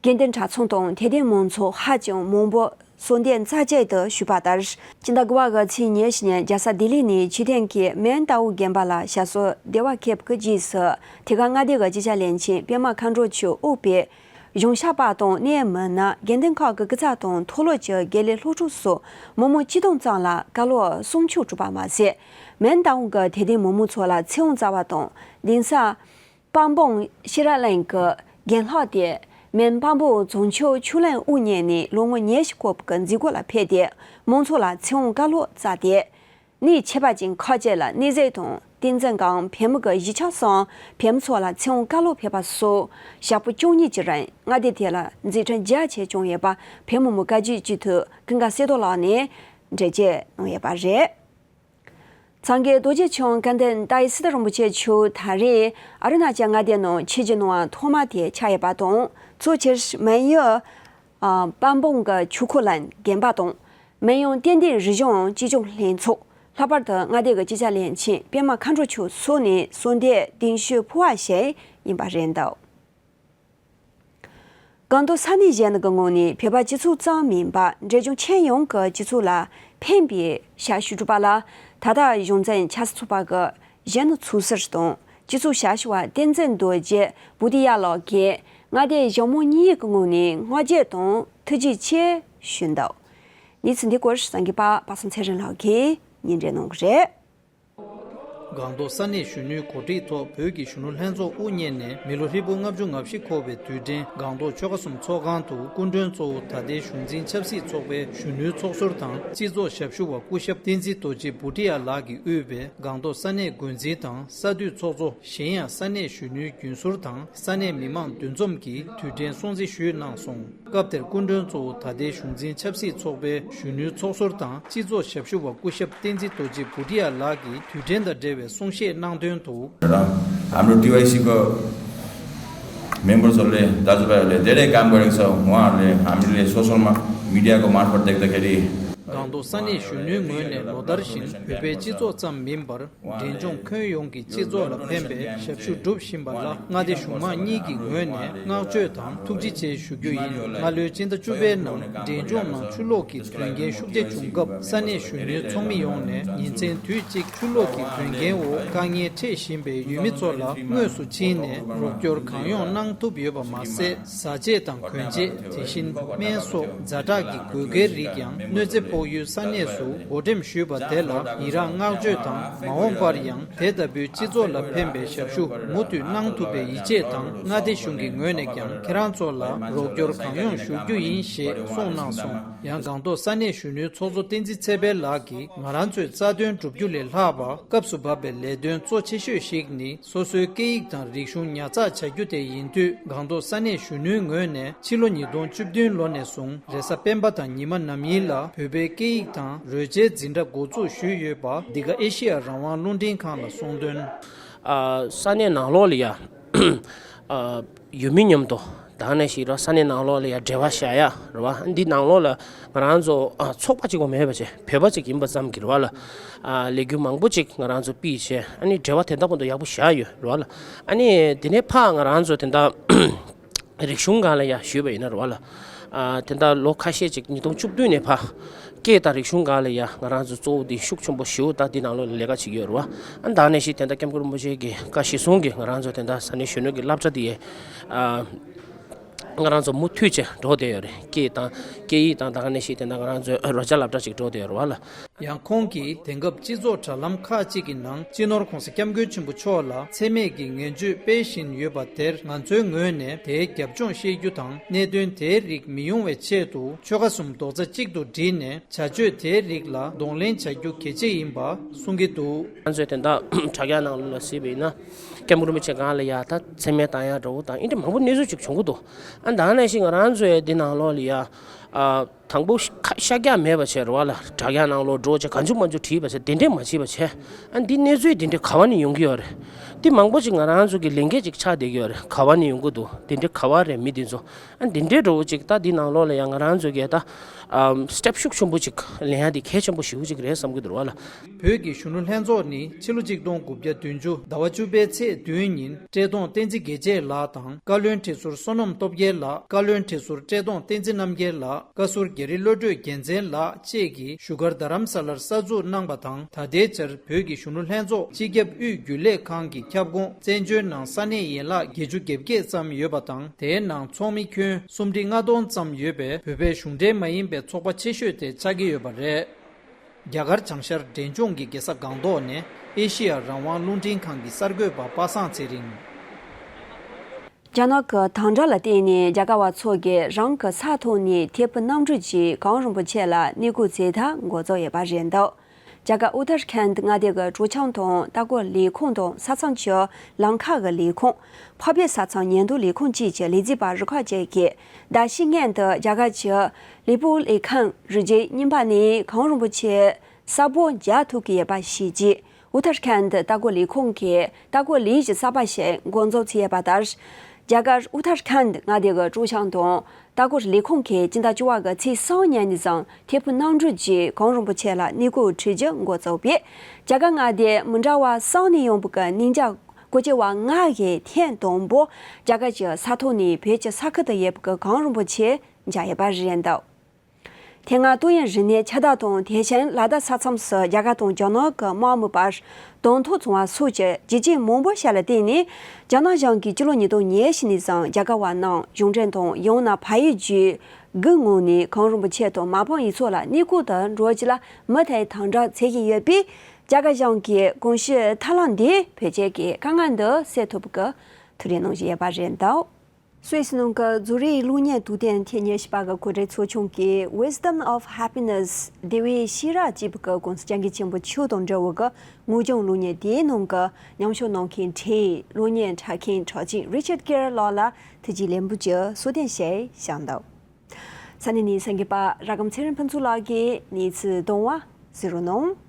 དགེ་འདུན་གྲྭ་ཚང་དང་དད་ལྡན་མང་ཚོགས་ཧ་ཅང་མང་པོ་གསོལ་འདེབས་མཛད་རྗེས་དུ་ཞུས་པ་ལྟར། སྤྱི་ཟླ་དགུ་པ་གི་ཚེས་ཉེར་བཞི་ཉིན་རྒྱལ་ས་ལྡི་ལི་ནས་ཆོས་ལྡན་གྱི་མན་ཏའུ་དགོན་པ་ལ་ཞབས་སོར་བདེ་བར་ཁེབས་ཀྱི་རྗེས་སུ་དེ་ག་མངའ་སྡེ་གི་སྤྱི་ཁྱབ་བློན་ཆེན་པད་མ་མཁའ་འགྲོ་མཆོག་དབུས་པའི་གཞུང་ཞབས་པ་དང་གནད་ཡོད་མི་སྣ། དགེ་འདུན་ཁག་གི་སྐུ་ཚབ་དང་མཐོ་སློབ་ཀྱི་དགེ་ལས་སློབ་ཕྲུག་སོགས་མི་མང་སྤྱི་བསྡོམས་ཙམ་ལ་སྐལ་ལོ་སུམ་ཅུ་གྲུབ་པ་མ་ཟད། མན་ཏའུ་གི་དད་ལྡན་མི་མང་ཚོ་ལ་ཚེ་དབང་སྩལ་བ་དང་གདན་ས་དཔལ་འབངས་ཤེས་རབ་གླིང་གི་རྒན་ལྷག་སྟེ། མོན་སྤམ་པོ་རྫོང་ཆུ་ཆུ་ལེན་དབུ་བརྙེས་ནས་ལོ་ངོ་ཉི་ཤུ་འཁོར་བའི་མཛད་སྒོ་ལ་ཕེབས་ཏེ། མང་ཚོགས་ལ་ཚེ་དབང་བཀའ་སློབ་སྩལ་ཏེ། གནས་ཁྱད་པར་ཅན་ཁག་ཅིག་ལ་གནས་གཟིགས་དང་། བསྟན་འཛིན་སྒང་བོད་མི་གི་གཞིས་ཆགས་སམ་བོད་མི་ཚོ་ལ་ཚེ་དབང་བཀའ་སློབ་ཕེབས་པ་སོགས། ཞག་པོ་བཅུ་གཉིས་ཀྱི་རིང་མངའ་སྡེ་དེ་ལ་མཛད་འཕྲིན་རྒྱ་ཆེ་བྱུང་ཡོད་པ། བོད་མི་མང་སྐད་སྒྱུར་སྤྱི་འཐུས་ཀུན་དགའ་གསལ་རྡོར་ལགས་ནས་འགྲེལ་བརྗོད་གནང་ཡོད་པ་རེད། སངས་རྒྱས་རྡོ་རྗེ་འཆང་དགའ་ལྡན་ཏཱའི་སི་ཏཱ་རིན་པོ་ཆེ་མཆོག་ད་རེས་ཨ་རུ་ན་ཅལ་མངའ་སྡེ་ནང་ཆིབས་བསྒྱུར་གནང་བ་ཐོག་མ་དེ་ཆགས་ཡོད་པ་དང་། ཚོགས་ཆེད་མོན་ཡུལ་ཨ་སྤམ་པོ་གི་ཆུ་ཁོ་ལན་དགོན་པ་དང་། མོན་ཡང་བསྟན་འདུས་རིག་གཞུང་གཅེས་སྐྱོང་ལྷན་ཚོགས། ལྷག་པར་དུ་མངའ་སྡེ་གི་སྤྱི་ཁྱབ་བློན་ཆེན་པད་མ་མཁའ་འགྲོ་མཆོག་སོགས་ནས་གསོལ་འདེབས་གདན་ཞུ་ཕུལ་བ་ཞིག་ཡིན་པ་རེད་འདུག་སྒང་ཏོག་ས་གནས་གཞན་གྱི་ངོས་ནས་བོད་པ་སྤྱི་ཚོགས་ཙམ་མིན་པར་འབྲས་ལྗོངས་ཁྱོན་ཡོངས་ཀྱི་སྤྱི་ཚོགས་ལ་ཕན་པའི་ཞབས་ཞུ་སྒྲུབ་པ་ལ། ད་ལྟ་གཞུང་འཛིན་ཆབ་སྲིད་ཚོགས་པ་གི་གཞོན་ནུ་ཚོགས་ཟུར་དང་སྤྱི་ཚོགས་ཞབས་ཞུ་བ་བསྟན་འཛིན་རྡོ་རྗེ་བྷུ་ཏི་ཡ་ལགས་ཀྱིས་མངའ་སྡེའི་གཞུང་མང་གཉིས་ཀྱི་ངོས་ནས་བསྔགས་བརྗོད་དང་ཐུགས་རྗེ་ཆེ་ཞུས་འདུག་གནས་ཚུལ་འདི་སྐོར་གསར་འགོད་པ་པ་སངས་ཚེ་རིང་ལགས་ཀྱིས་སྙན་སྒྲོན་གནང་གི་རེད། སྒང་ཏོག་ས་གནས་གཞོན་ནུའི་གོ་སྒྲིག་ཐོག་བོད་ཀྱི་གཞོན་ནུ་ལྷན་ཚོགས་དབུ་བརྙེས་ནས་མི་ལོ་ཧྲིལ་པོ་ལྔ་བཅུ་ང་བཞི་འཁོར་བའི་དུས་དྲན་སྒང་ཏོག་ཆོལ་ཁ་གསུམ་ཚོགས་ཁང་དུ་སྐུ་མགྲོན་གཙོ་བོ་ད་ལྟའི་གཞུང་འཛིན་ཆབ་སྲིད་ཚོགས་པའི་གཞོན་ནུའི་ཚོགས་ཟུར་དང་སྤྱི་ཚོགས་ཞབས་ཞུ་བ་སྐུ་ཞབས་བསྟན་འཛིན་རྡོ་རྗེ་བྷུ་ཏི་ཡ་ལགས་ཀྱིས་དབུས་པའི་སྒང་ཏོག་ས་གནས་འགོ་འཛིན་དང་ས་འཐུས་ཚོགས་གཙོ། གཞན་ཡང་ས་གནས་གཞོན་ནུའི་རྒྱུན་ཟུར་དང་ས་གནས་མི་མང་འདུ་འཛོམས་ཀྱིས་དུས་དྲན་སྲུང་བརྩི་ཞུས་གནང་སོང་། སྐབས་དེར་སྐུ་མགྲོན་གཙོ་བོ་ད་ལྟའི་གཞུང་འཛིན་ཆབ་སྲིད་ཚོགས་པའི་གཞོན་ནུའི་ཚོགས་ཟུར་དང་སྤྱི་ཚོགས་ཞབས་ཞུ་བ་སྐུ་ཞབས་བསྟན་འཛིན་རྡོ་རྗེ་བྷུ་ཏི་ཡ་ལགས་ཀྱིས་དུས་དྲན་དང་འབྲེལ་བའི་གསུང་བཤད་གནང་དོན་དུ། र हाम्रो टिवाइसीको मेम्बर्सहरूले दाजुभाइहरूले धेरै काम गरेको छ। उहाँहरूले हामीहरूले सोसलमा मिडियाको मार्फत देख्दाखेरि སྒང་ཏོག་ས་གནས་གཞོན་ནུའི་ངོས་ནས་ལོ་ལྟར་བཞིན་བོད་པའི་སྤྱི་ཚོགས་ཙམ་མིན་པར། འབྲས་ལྗོངས་ཁྱོན་ཡོངས་ཀྱི་སྤྱི་ཚོགས་ལ་ཕན་པའི་ཞབས་ཞུ་སྒྲུབ་བཞིན་པ་ལ་མངའ་སྡེ་གཞུང་མང་གཉིས་ཀྱི་ངོས་ནས་བསྔགས་བརྗོད་དང་ཐུགས་རྗེ་ཆེ་ཞུ་རྒྱུ་ཡིན། སྔ་ལོའི་སྤྱི་ཟླ་བཅུ་པའི་ནང་འབྲས་ལྗོངས་ནང་ཆུ་ལོག་གི་དོན་རྐྱེན་ཤུགས་ཆེ་བྱུང་སྐབས་ས་གནས་གཞོན་ནུའི་ཚོགས་མི་ཡོངས་ནས་ཉིན་མཚན་དུས་གཅིག་ཆུ་ལོག་གི་དོན་རྐྱེན་འོག་དཀའ་ངལ་འཕྲད་བཞིན་པའི་ཡུལ་མི་ཚོ་ལ་དངོས་སུ་ཕྱིན་ནས་རོགས་སྐྱོར་གང་ཡོང་གནང་ཐུབ་ཡོད་པ་མ་ཟད། བཟའ་ཆས་དང་གོན་ཆས། དེ་བཞིན་སྨན་སོགས་ཛ་དྲག་གི་དགོས་གལ་རིགས་ཀྱང་གནོད་འཚེ་ཕོག་ཡུལ་ས་གནས་སུ་བགོ་འགྲེམས་ཞུས་པ་དེ་ལ་ཡི་རངས་བསྔགས་བརྗོད་དང་། མ་འོངས་པར་ཡང་དེ་ལྟ་བུའི་སྤྱི་ཚོགས་ལ་ཕན་པའི་ཞབས་ཞུ་མུ་མཐུད་གནང་ཐུབ་པའི་ཡིད་ཆེས་དང་། མངའ་སྡེ་གཞུང་གི་ངོས་ནས་ཀྱང་ཁྱེད་རང་ཚོ་ལ་རོགས་སྐྱོར་གང་ཡོང་ཞུ་རྒྱུ་ཡིན་ཞེས་གསུངས་གནང་སོང་། ཡང་སྒང་ཏོག་ས་གནས་གཞོན་ནུའི་ཚོགས་གཙོ་བསྟན་འཛིན་ཚེ་འཕེལ་ལགས་ཀྱིས་ང་རང་ཚོའི་རྩ་དོན་བསྒྲུབ་རྒྱུ་ལས་ལྷག་པ་སྐབས་སུ་བབས་པའི་ལས་དོན་གཙོ་ཆེ་ཤོས་ཤིག་ནི། སོ་སོའི་སྐད་ཡིག་དང་རིག་གཞུང་ཉར་ཚགས་བྱ་རྒྱུ་དེ་ཡིན་དུས། སྒང་ཏོག་ས་གནས་གཞོན་ནུའི་ངོས་ནས་ཕྱི་ལོ་ཉིས་སྟོང་བཅུ་བདུན་ལོ་ནས་བཟུང་རེས་གཟའ་སྤེན་པ་དང་ཉི་མ་ནམ་ཡིན་ལ་བོད་པའི་སྐད་ཡིག་དང་རོལ་ཆའི་འཛིན་གྲྭ་འགོ་འཛུགས་ཞུས་ཡོད་པ། འདི་ག་ཨེ་ཤེ་ཡ་རང་དབང་རླུང་འཕྲིན་ཁང་ལ་གསུངས་དོན། ཨ། ས་གནས་ནང་ལོགས་ལ་ཡ། ཨ། ཡུལ་མི་མཉམ་དུ་དང་ནས་ཤིག་ར་ས་གནས་ནང་ལོགས་ལ་ཡ་འབྲེལ་བ་བཞག་ཡ་རེད་བ། འདི་ནང་ལོགས་ལ་ང་རང་ཚོ་ཨ་ཚོགས་པ་གཅིག་པོ་མེད་པ་བྱས་བོད་པ་གཅིག་ཡིན་པ་ཙམ་གྱི་རེད་བ་ལ། ཨ། ལས་འགུལ་མང་པོ་གཅིག་ང་རང་ཚོ་སྤེལ་བྱས་ཨ་ནི་འབྲེལ་བ་དེ་འདྲ་པོ་འདུག་ཡག་པོ་བཞག་ཡོད་རེད་བ་ལ། ཨ་ནི་དེ་ནས་ཕར་ང་རང་ཚོ་དེ་འདྲ་རིག་གཞུང་སྒང་ལ་ཡ་ཞུས་པ་ཡིན་ན་རེད་བ་ལ། ཨ། དེ་འདྲ་ལོ་ཁ་ཤས་ཅིག་ཉིས་སྟོང་བཅུ་བདུན་ནས་ཕར་སྐད་དང་རིག་གཞུང་སྒང་ལ་ཡ་ང་རང་ཚོ་གཙོ་བོ་དེ་ཤུགས་ཆེན་པོ་ཞེ་པོ་ད་འདི་ནང་ལོགས་ལ་ལས་ཀ་བྱེད་ཀྱི་ཡོད་རེད་བ། ཨ། དེ་ནས་ཤིག་དེ་འདྲ་སྐྱབས་མགོན་རིན་པོ་ཆེ་གི་བཀའ་གཞིར་བཟུང་གི་ང་རང་ཚོ་དེ་འདྲ་ས་གནས་གཞོན་ནུ་གི་སློབ་གྲྭ་དེ་ཡ། ཨ། ང་རང་ཚོ་མུ་མཐུད་བྱས་འགྲོ་བསྡད་ཡོད་རེད། སྐད་དང་སྐད་ཡིག་དང་ད་ག་ནང་བཞིན་དེ་འདྲ་ང་རང་ཚོའི་རོལ་ཆ་སློབ་གྲྭ་ཅིག་འགྲོ་བསྡད་ཡོད་རེད་བ་ལ། ཡང་ཁོང་གིས་དེང་སྐབས་སྤྱི་ཚོགས་དྲ་ལམ་ཁག་ཅིག་གི་ནང་སྤྱི་ནོར་༸གོང་ས་༸སྐྱབས་མགོན་ཆེན་པོ་མཆོག་ལ་མཚན་སྨད་ཀྱི་ངན་བྱུས་སྤེལ་བཞིན་ཡོད་པ་དེར་ང་ཚོའི་ངོས་ནས་དེའི་རྒྱབ་ལྗོངས་ཤེས་རྒྱུ་དང་གནད་དོན་དེའི་རིགས་མི་ཡོང་བའི་ཆེད་དུ་ཆོལ་ཁ་གསུམ་རྡོག་རྩ་གཅིག་ཏུ་བསྒྲིལ་ནས་བྱ་སྤྱོད་དེའི་རིགས་ལ་གདོང་ལེན་བྱ་རྒྱུ་གལ་ཆེ་ཡིན་པ་གསུང་གི་འདུག་ང་ཚོས་དེ་འདྲ་དྲ་རྒྱ་ནང་ལ་གཟིགས་པ་ཡིན་ན་༸སྐྱབས་མགོན་རིན་པོ་ཆེ་སྒང་ལ་ཡ་ད་མཚན་སྨད་བཏང་ཡ་འདྲ་བོ་དང་ཨེ་འདྲ་མང་པོ་གནས་ཚུལ་ཅིག་བྱུང་གི་འདུག་ཨ། ད་ག་ནང་བཞིན་ང་རང་ཚོའི་འདི་ནང་ལོགས་ལ་ཡ། ཨ། དང་པོ་ཤ་ཤ་རྒྱགས་མེད་པ་བྱས་རེད་བ་ལ། དྲ་རྒྱ་ནང་ལོགས་འགྲོ་བྱས་གང་བྱུང་མང་བྱུང་བྲིས་པ་བྱས་དེ་འདྲས་མ་བྱེད་པ་བྱས། ཨ། འདི་གནས་ཚུལ་འདི་འདྲས་ག་བ་ནས་ཡོང་གི་ཡོད་རེད། འདི་མང་པོ་ཅིག་ང་རང་ཚོ་གི་ལས་འགན་ཅིག་ཆགས་བསྡད་ཀྱི་ཡོད་རེད། ག་བ་ནས་ཡོང་གི་འདུག་འདི་འདྲས་ག་བ་རེད་མི་འདི་ཚོ། ཨ། འདི་འདྲས་འདྲ་བོ་ཅིག་ད་འདི་ནང་ལོགས་ལ་ཡང་ང་རང་ཚོ་གིས་ད། ཨམ། སི་ཊེབ་ཤུགས་ཆེན་པོ་ཅིག་ལེན་ཡ་འདི་གལ་ཆེན་པོ་ཞེ་པོ་ཅིག་རེད་བསམ་གྱི་འདུག་རེད་བ་ལ། བོད་ཀྱི་གཞོན་ནུ་ལྷན་ཚོགས་ནི་ཕྱི་ལོ་གཅིག་སྟོང་དགུ་བརྒྱ་བདུན་ཅུ་ཟླ་བ་བཅུ་པའི་ཚེས་བདུན་ཉིན་བཀྲས་མཐོང་བསྟན་འཛིན་དགེ་བྱེད་ལགས་དང་བཀའ་བློན་ཁྲི་ཟུར་བསོད་ནམས་སྟོབས་རྒྱལ་ལགས། བཀའ་བློན་ཁྲི་ཟུར་བཀྲས་མཐོང་བསྟན་འཛིན་རྣམ་རྒྱལ་ལགས། བཀའ་ཟུར་རྒྱ་རི་བློ་གྲོས་རྒྱལ་མཚན་ལགས་བཅས་ཀྱིས་བཞུགས་སྒར་རྡ་རམ་ས་ལར་གསར་འཛུགས་གནང་པ་དང་། ད་ལྟའི་ཆར་བོད་ཀྱི་གཞོན་ནུ་ལྷན་ཚོགས་སྤྱི་ཁྱབ་དབུས་རྒྱུན་ལས་ཁང་གི་ཁྱབ་ཁོངས་བཙན་བྱོལ་ནང་ས་གནས་ཡན་ལག་བརྒྱད་ཅུ་གྱ་བརྒྱད་ཙམ་ཡོད་པ་དང་། དེའི་ནང་ཚོགས་མི་ཁྱོན་སུམ་ཁྲི་ལྔ་སྟོང་ཙམ་ཡོད་པའི་བོད་པའི་གཞུང་འབྲེལ་མ་ཡིན་པའི་ཚོགས་པ་ཆེ་ཤོས་དེ་ཆགས་ཀྱི་ཡོད་པ་རེད། རྒྱ་གར་བྱང་ཤར་འབྲས་ལྗོངས་ཀྱི་རྒྱལ་ས་སྒང་ཏོག་ནས་ཨེ་ཤེ་ཡ་རང་དབང་རླུང་འཕྲིན་ཁང་གི་གསར་འགོད་པ་པ་སངས་ཚེ་རིང་། རྒྱ་ནག་གི་དམ་དྲག་ལ་བརྟེན་ནས་རྒྱ་གར་བ་ཚོ་གིས་རང་གི་ས་ཐོག་ནས་ཐད་ཕུ་གནམ་གྲུ་བརྒྱུད་གངས་རིན་པོ་ཆེ་ལ་གནས་སྐོར་མཛད་ཐབས་འགོ་བཙུགས་ཡོད་པ་རེད་འདུག་རྒྱ་གར་ཨུ་ཏར་ཁན་མངའ་སྡེ་གི་གྲོ་ཆང་དང་ལྟ་སྐོར་ལས་ཁུངས་དང་ས་མཚམས་ཀྱི་ལམ་ཁ་གི་ལས་ཁུངས། ཕག་པའི་ས་མཚམས་ཉེན་རྟོག་ལས་ཁུངས་བཅས་ཀྱི་ལས་བྱེད་པ་རུ་ཁག་ཅིག་གིས་ཟླ་ཕྱེད་སྔོན་དུ་རྒྱ་གར་གྱི་ལི་པུ་ལི་ཁན་རི་རྒྱུད་རྙིང་པ་ནས་གངས་རིན་པོ་ཆེ་ས་སྦོམ་རྒྱག་ཐུབ་ཀྱི་ཡོད་པ་ཤེས་རྗེས། ཨུ་ཏར་ཁན་ལྟ་སྐོར་ལས་ཁུངས་ཀྱིས་ལྟ་སྐོར་ལས་གཞི་གསར་པ་ཞིག་འགོ་འཛུགས་བྱས་ཡོད་པ་ལྟར། རྒྱ་གར་ཨུ་ཏར་ཁན་མངའ་སྡེ་གི་གྲོ་ཆང་དང་ལྟ་སྐོར་ལས་ཁུངས་ཀྱིས་སྤྱི་ཟླ་བཅུ་པ་གི་ཚེས་གསུམ་ཉིན་ནས་བཟུང་ཐད་ཕུ་གནམ་གྲུ་བརྒྱུད་གངས་རིན་པོ་ཆེ་ལ་གནས་སྐོར་ཁྲིད་རྒྱུ་འགོ་བཙུགས་པས། རྒྱ་གར་མངའ་སྡེ་མི་འདྲ་བ་གསུམ་ནས་ཡོང་བའི་གི་གནས་མཇལ་སྐོར་སྐྱོད་པ་ལྔ་གིས་ཐེངས་དང་པོ་རྒྱ་གར་གྱི་ས་ཐོག་ནས་བོད་ཀྱི་ས་ཁུལ་དུ་ཡོད་པའི་གི་གངས་རིན་པོ་ཆེ་མཇལ་ཡོད་པ་རེད་འདུག་དེ་སྔ་ཏུའུ་ཡན་རི་ནས་ཁྱབ་བརྡལ་དང་དེ་བཞིན་ལ་དྭགས་ས་མཚམས་སུ་རྒྱ་གར་དང་རྒྱ་ནག་གི་དམག་མི་བར་གདོང་ཐུག་བྱུང་བ་སོགས་ཀྱི་རྒྱུ་རྐྱེན་མང་པོ་ཞིག་ལ་བརྟེན་ནས། རྒྱ་ནག་གཞུང་གིས་ཕྱི་ལོ་ཉིས་སྟོང་ཉེར་བཞི་ནས་བཟུང་རྒྱ་གར་བ་རྣམས་གཞུང་འབྲེལ་དང་ཡང་ན་བལ་ཡུལ་བརྒྱུད་སྒུག་ངོགས་ནས་གངས་རིན་པོ་ཆེ་དང་མ་ཕམ་ཡུལ་ཚོ་ལ་གནས་སྐོར་དུ་འགྲོ་རྒྱུ་ལ་མུ་མཐུད་དམ་དྲག་བྱེད་བཞིན་ཡོད་པས། རྒྱ་གར་གཞུང་གིས་གོམས་གཤིས་ཐབས་ལམ་འདིས་བོད་ཀྱི་དཀའ་ངལ་འདི་སེལ་ཐུབ་པའི་ཐུགས་རེ་གནང་བཞིན་ཡོད་པ་རེད་འདུག་སུད་སི་ནང་གི་ཛུ་རིག་གློག་བརྙན་དུས་སྟོན་ཐེངས་ཉི་ཤུ་པ་གི་གོ་སྒྲིག་ཚོགས་ཆུང་གིས་Wisdom of Happiness བདེ་བའི་ཤེས་རབ་ཅེས་པའི་གི་༸གོང་ས་༸སྐྱབས་མགོན་ཆེན་པོ་མཆོག་དང་འབྲེལ་བའི་གི་དངོས་བྱུང་གློག་བརྙན་དེའི་ནང་གི་མཉམ་ཞུགས་གནང་མཁན་འཕྲིན་ཡིག་གློག་བརྙན་འཁྲབ་མཁན་གྲགས་ཅན་རི་ཆར་གྷེར་ལགས་ལ་ཐུགས་རྗེ་ལེགས་འབུལ་གྱི་གསོལ་སྟོན་ཞུས་བཞག་འདུག་ས་གནས་ནས་གསར་འགོད་པ་ར་སྒམ་ཚེ་རིང་ཕུན་ཚོགས་ལགས་ཀྱིས་གནས་ཚུལ་གཏོང་བ་གཟིགས་རོགས་གནང་།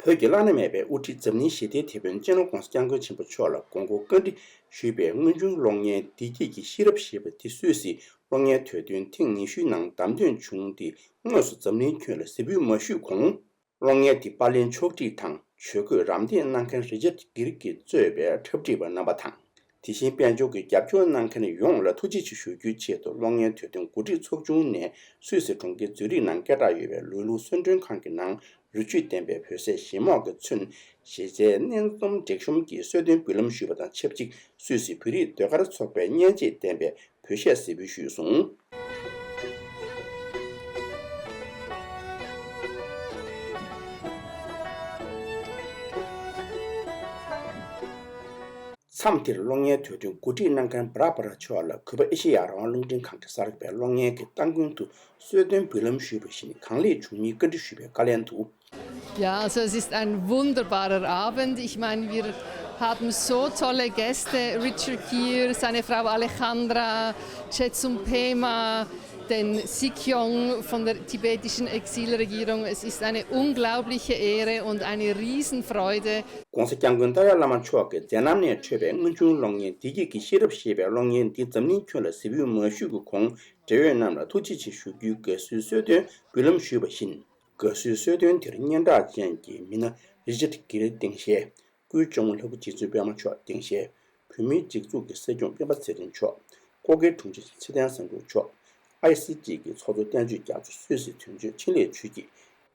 བོད་ཀྱི་བླ་ན་མེད་པའི་དབུ་ཁྲིད་འཛམ་གླིང་ཞི་བདེའི་དེད་དཔོན་སྤྱི་ནོར་༸གོང་ས་༸སྐྱབས་མགོན་ཆེན་པོ་མཆོག་ལ་དགོངས་སྐོར་བཀའ་འདྲི་ཞུས་པའི་དངོས་བྱུང་གློག་བརྙན་བདེ་སྐྱིད་ཀྱི་ཤེས་རབ་ཞེས་པ་དེ་སུད་སིའི་གློག་བརྙན་དུས་སྟོན་ཐེངས་ཉི་ཤུའི་ནང་བདམས་ཐོན་བྱུང་སྟེ། དངོས་སུ་འཛམ་གླིང་ཁྱོན་ལ་གཟིགས་འབུལ་མ་ཞུས་གོང་། གློག་བརྙན་དེ་པར་ལེན་ཕྱོགས་སྒྲིག་དང་ཇུས་འགོད་རམ་འདེགས་གནང་མཁན་རི་ཅར་གྷིར་གྱིས་གཙོས་པའི་འཁྲབ་ཁྲིད་པ་རྣམ་པ་དང་། དེ་བཞིན་དཔལ་འབྱོར་གྱི་རྒྱབ་སྐྱོར་གནང་མཁན་ཡོངས་ལ་ཐུགས་རྗེ་ཆེ་ཞུ་རྒྱུའི་ཆེད་དུ། གློག་བརྙན་དུས་སྟོན་གོ་སྒྲིག་ཚོགས་ཆུང་ནས་སུད་སི་གྲོང་ཁྱེར་ཛུ་རིག་ནང་སྐད་གྲགས་ཡོད་པའི་ལུའུ་ལུའུ་གསོལ་མགྲོན་ཁང་གི་ནང་རི་ཆུས་ལྡན་པའི་བོད་ཟས་གཞན་མོ་གི་ཚོན་ཞེས་བྱའི་སྣེ་འཛོམས་སྒྲིག་གཤོམ་གྱི་གསོལ་སྟོན་འབུལ་ལམ་ཞུས་པ་དང་ཆབས་ཅིག་སུད་སི་བོད་རིགས་ཟློས་གར་ཚོགས་པའི་སྙན་འཇེབས་ལྡན་པའི་བོད་གཞས་གཟིགས་འབུལ་ཞུས་སོང་། མཚམས་དེར་གློག་བརྙན་དུས་སྟོན་གོ་སྒྲིག་གནང་མཁན་བྷ་ར་བྷ་ར་མཆོག་ལ་གུས་པ་ཨེ་ཤེ་ཡ་རང་དབང་རླུང་འཕྲིན་ཁང་གིས་གསར་འགོད་པའི་གློག་བརྙན་གྱི་སྟ་གོན་དུ་གསོལ་སྟོན་འབུལ་ལམ་ཞུས་པ་བཞིན་གང་ལེགས་བྱུང་མིན་བཀའ་འདྲི་ཞུས་པའི་བཀའ་ལན་དུ། Ja, also es ist ein wunderbarer Abend. Ich meine, wir haben so tolle Gäste, Richard Gere, seine Frau Alejandra, Chetsum Pema, den Sikyong von der tibetischen Exilregierung. Es ist eine unglaubliche Ehre und eine Riesenfreude. ༸གོང་ས་༸སྐྱབས་མགོན་ཏཱ་ལའི་བླ་མ་མཆོག་གི་མཛད་རྣམ་ནས་འཕྲོས་པའི་དངོས་བྱུང་གློག་བརྙན་བདེ་སྐྱིད་ཀྱི་ཤེས་རབ་ཞེས་པའི་གློག་བརྙན་འདི་འཛམ་གླིང་ཁྱོན་ལ་གཟིགས་འབུལ་མ་ཞུས་ཀྱི་གོང་འབྲེལ་ཡོད་རྣམས་ལ་ཐུགས་རྗེ་ཆེ་ཞུ་རྒྱུའི་དགའ་བསུའི་གསོལ་སྟོན་འབུལ་ལམ་ཞུས་པ་བཞིན། དགའ་བསུའི་གསོལ་སྟོན་དེར་སྙན་གྲགས་ཅན་གྱི་མི་སྣ་རི་ཅར་གྷིར་སྟེང་གཞས། སྐུའི་གཅུང་མོ་ལྷ་བུ་རྗེ་བཙུན་པད་མ་མཆོག་སྟེང་གཞས། བོད་མིའི་སྒྲིག་འཛུགས་ཀྱི་སྲིད་སྐྱོང་སྤེན་པ་ཚེ་རིང་མཆོག། སྐོར་སྐལ་དྲུང་ཆེ་ཚེ་བརྟན་བཟང་འབྲུག་མཆོག། ཨའི་སི་ཅི་གི་ཚོགས་གཙོ་བསྟན་ཆོས་རྒྱ་མཚོ། སུད་སི་དོན་གཅོད་འཕྲིན་ལས་ཆོས་སྐྱིད།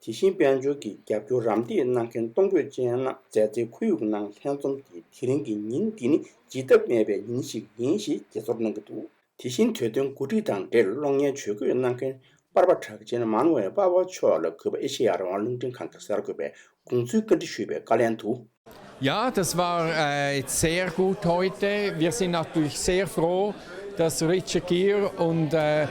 དེ་བཞིན་དཔལ་འབྱོར་གྱི་རྒྱབ་སྐྱོར་རམ་འདེགས་གནང་མཁན་གཏོང་ཕོད་ཅན་རྣམས་མཛའ་བརྩེའི་ཁོར་ཡུག་ནང་ལྷན་འཛོམས་ཀྱིས་དེ་རིང་གི་ཉིན་འདི་ནི་བརྗེད་ཐབས་མེད་པའི་ཉིན་ཞིག་ཡིན་ཞེས་དགྱེས་ཚོར་གནང་གི་འདུག་དེ་བཞིན་དུས་སྟོན་གོ་སྒྲིག་དང་འབྲེལ་གློག་བརྙན་ཇུས་འགོད་གནང་མཁན་པར་པ་གྲགས་ཅན་མཱ་ནུ་ཝེལ་པ་བ་མཆོག་ལ་གུས་པ་ཨེ་ཤེ་ཡ་རང་དབང་རླུང་འཕྲིན་ཁང་གི་གསར་འགོད་པས་དགོངས་ཚུལ་བཀའ་འདྲི་ཞུས་པའི་བཀའ་ལན་དུ། Ja, das war äh, sehr gut heute. Wir sind natürlich sehr froh, dass Richard Gere und äh,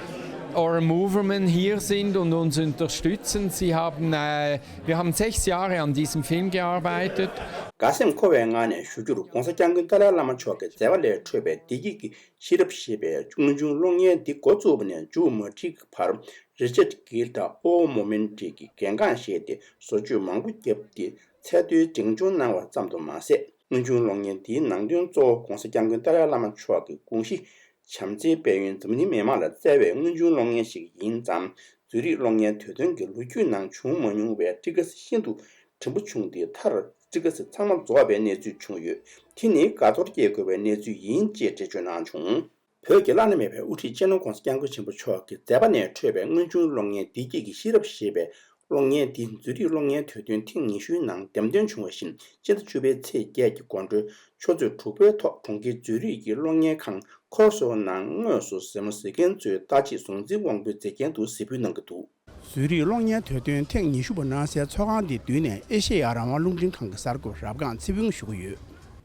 Orm Uverman hier sind und uns unterstützen. Sie haben, äh, wir haben sechs Jahre an diesem Film gearbeitet. དགའ་སེམས་འཁོལ་བའི་ངང་ནས་ཞུ་རྒྱུར་༸གོང་ས་༸སྐྱབས་མགོན་ཏཱ་ལའི་བླ་མ་མཆོག་གི་མཛད་པ་ལས་འཕྲོས་པའི་བདེ་སྐྱིད་ཀྱི་ཤེས་རབ་ཞེས་པའི་དངོས་བྱུང་གློག་བརྙན་འདི་འགོ་བཙུགས་པ་ནས་མཇུག་མ་སྒྲིལ་བར། རི་ཅར་གྷིལ་དང་ཨོ་མོ་མན་ཏྲི་གིས་གལ་འགངས་བཞེས་ཏེ་བཟོ་བཅོས་མང་པོ་བརྒྱབ་སྟེ། ཚད་མཐོའི་འབྲིང་ཆུང་གནང་བ་ཙམ་དུ་མ་ཟད། དངོས་བྱུང་གློག་བརྙན་འདིའི་ནང་དོན་གཙོ་བོ་༸གོང་ས་༸སྐྱབས་མགོན་ཏཱ་ལའི་བླ་མ་མཆོག་གི་དགོངས་གཞི། བྱམས་བརྩེའི་དཔལ་ཡོན་འཛམ་གླིང་མི་དམངས་ལ་བསྩལ་བའི་དངོས་བྱུང་གློག་བརྙན་ཞིག་ཡིན་ཙང་། ཛུ་རིག་གློག་བརྙན་དུས་སྟོན་གྱི་ལོ་རྒྱུས་ནང་བྱུང་མ་མྱོང་བའི་ཊི་ཀ་སི་ཤིན་ཏུ་བྲིན་པོ་བྱུང་སྟེ། མཐར་ཊི་ཀ་སི་ཚང་མ་རྫོགས་པའི་གནས་ཚུལ་བྱུང་ཡོད། དེ་ནི་དགའ་ཚོར་སྐྱེ་དགོས་པའི་གནས་ཚུལ་ཡིན་ཅེས་འགྲེལ་བརྗོད་གནང་བྱུང་། བོད་ཀྱི་བླ་ན་མེད་པའི་དབུ་ཁྲིད་སྤྱི་ནོར་༸གོང་ས་༸སྐྱབས་མགོན་ཆེན་པོ་མཆོག་གི་མཛད་པ་ནས་འཕྲོས་པའི་དངོས་བྱུང་གློག་བརྙན་བདེ་སྐྱིད་ཀྱི་ཤེས་རབ་ཞེས་པའི་གློག་བརྙན་འདི་ཛུ་རིག་གློག་བརྙན་དུས་སྟོན་ཐེངས་ཉི་ཤུའི་ནང་འདེམས་ཐོན་བྱུང་བ་བཞིན། སྤྱི་ཟླ་བཅུ་པའི་ཚེས་བརྒྱད་ཀྱི་དགོང་དྲོའི་ཆུ་ཚོད་དྲུག་པའི་ཐོག་གྲོང་ཁྱེར་ཛུ་རིག་གི་གློག་བརྙན་ཁང་ཁོར་སོ་ནང་དངོས་སུ་གཟིགས་མོ་གཟིགས་མཁན་ཚོའི་ལྟ་ཆེད་གཟུངས་འཛིན་དབང་པོའི་མཛེས་རྒྱན་དུ་གཟིགས་འབུལ་གནང་གི་འདུག་ཛུ་རིག་གློག་བརྙན་དུས་སྟོན་ཐེངས་ཉི་ཤུ་པ་གནང་སའི་ཚོགས་ཁང་འདི་མདུན་ནས་ཨེ་ཤེ་ཡ་རང་དབང་རླུང་འཕྲིན་ཁང་གི་གསར་འགོད་པ་རབ་སྒང་ཚེ་ཕུན་ཞུ་གི་ཡོད།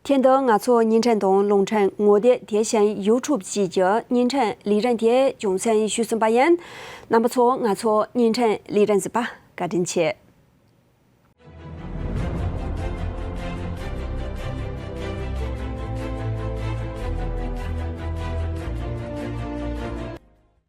དེ་འདི་ང་ཚོ་བརྙན་འཕྲིན་དང་རླུང་འཕྲིན་ངོ་དེབ་དེ་བཞིན་ཡུ་ཊུབ་བཅས་ཀྱི་བརྙན་འཕྲིན་ལས་རིམ་དེ་རྒྱང་སྲིང་ཞུས་ཟིན་པ་ཡིན། རྣམ་པ་ཚོ་ང་ཚོ་བརྙན་འཕྲིན་ལས་རིམ་གཟིགས་པ་བཀའ་དྲིན་ཆེ།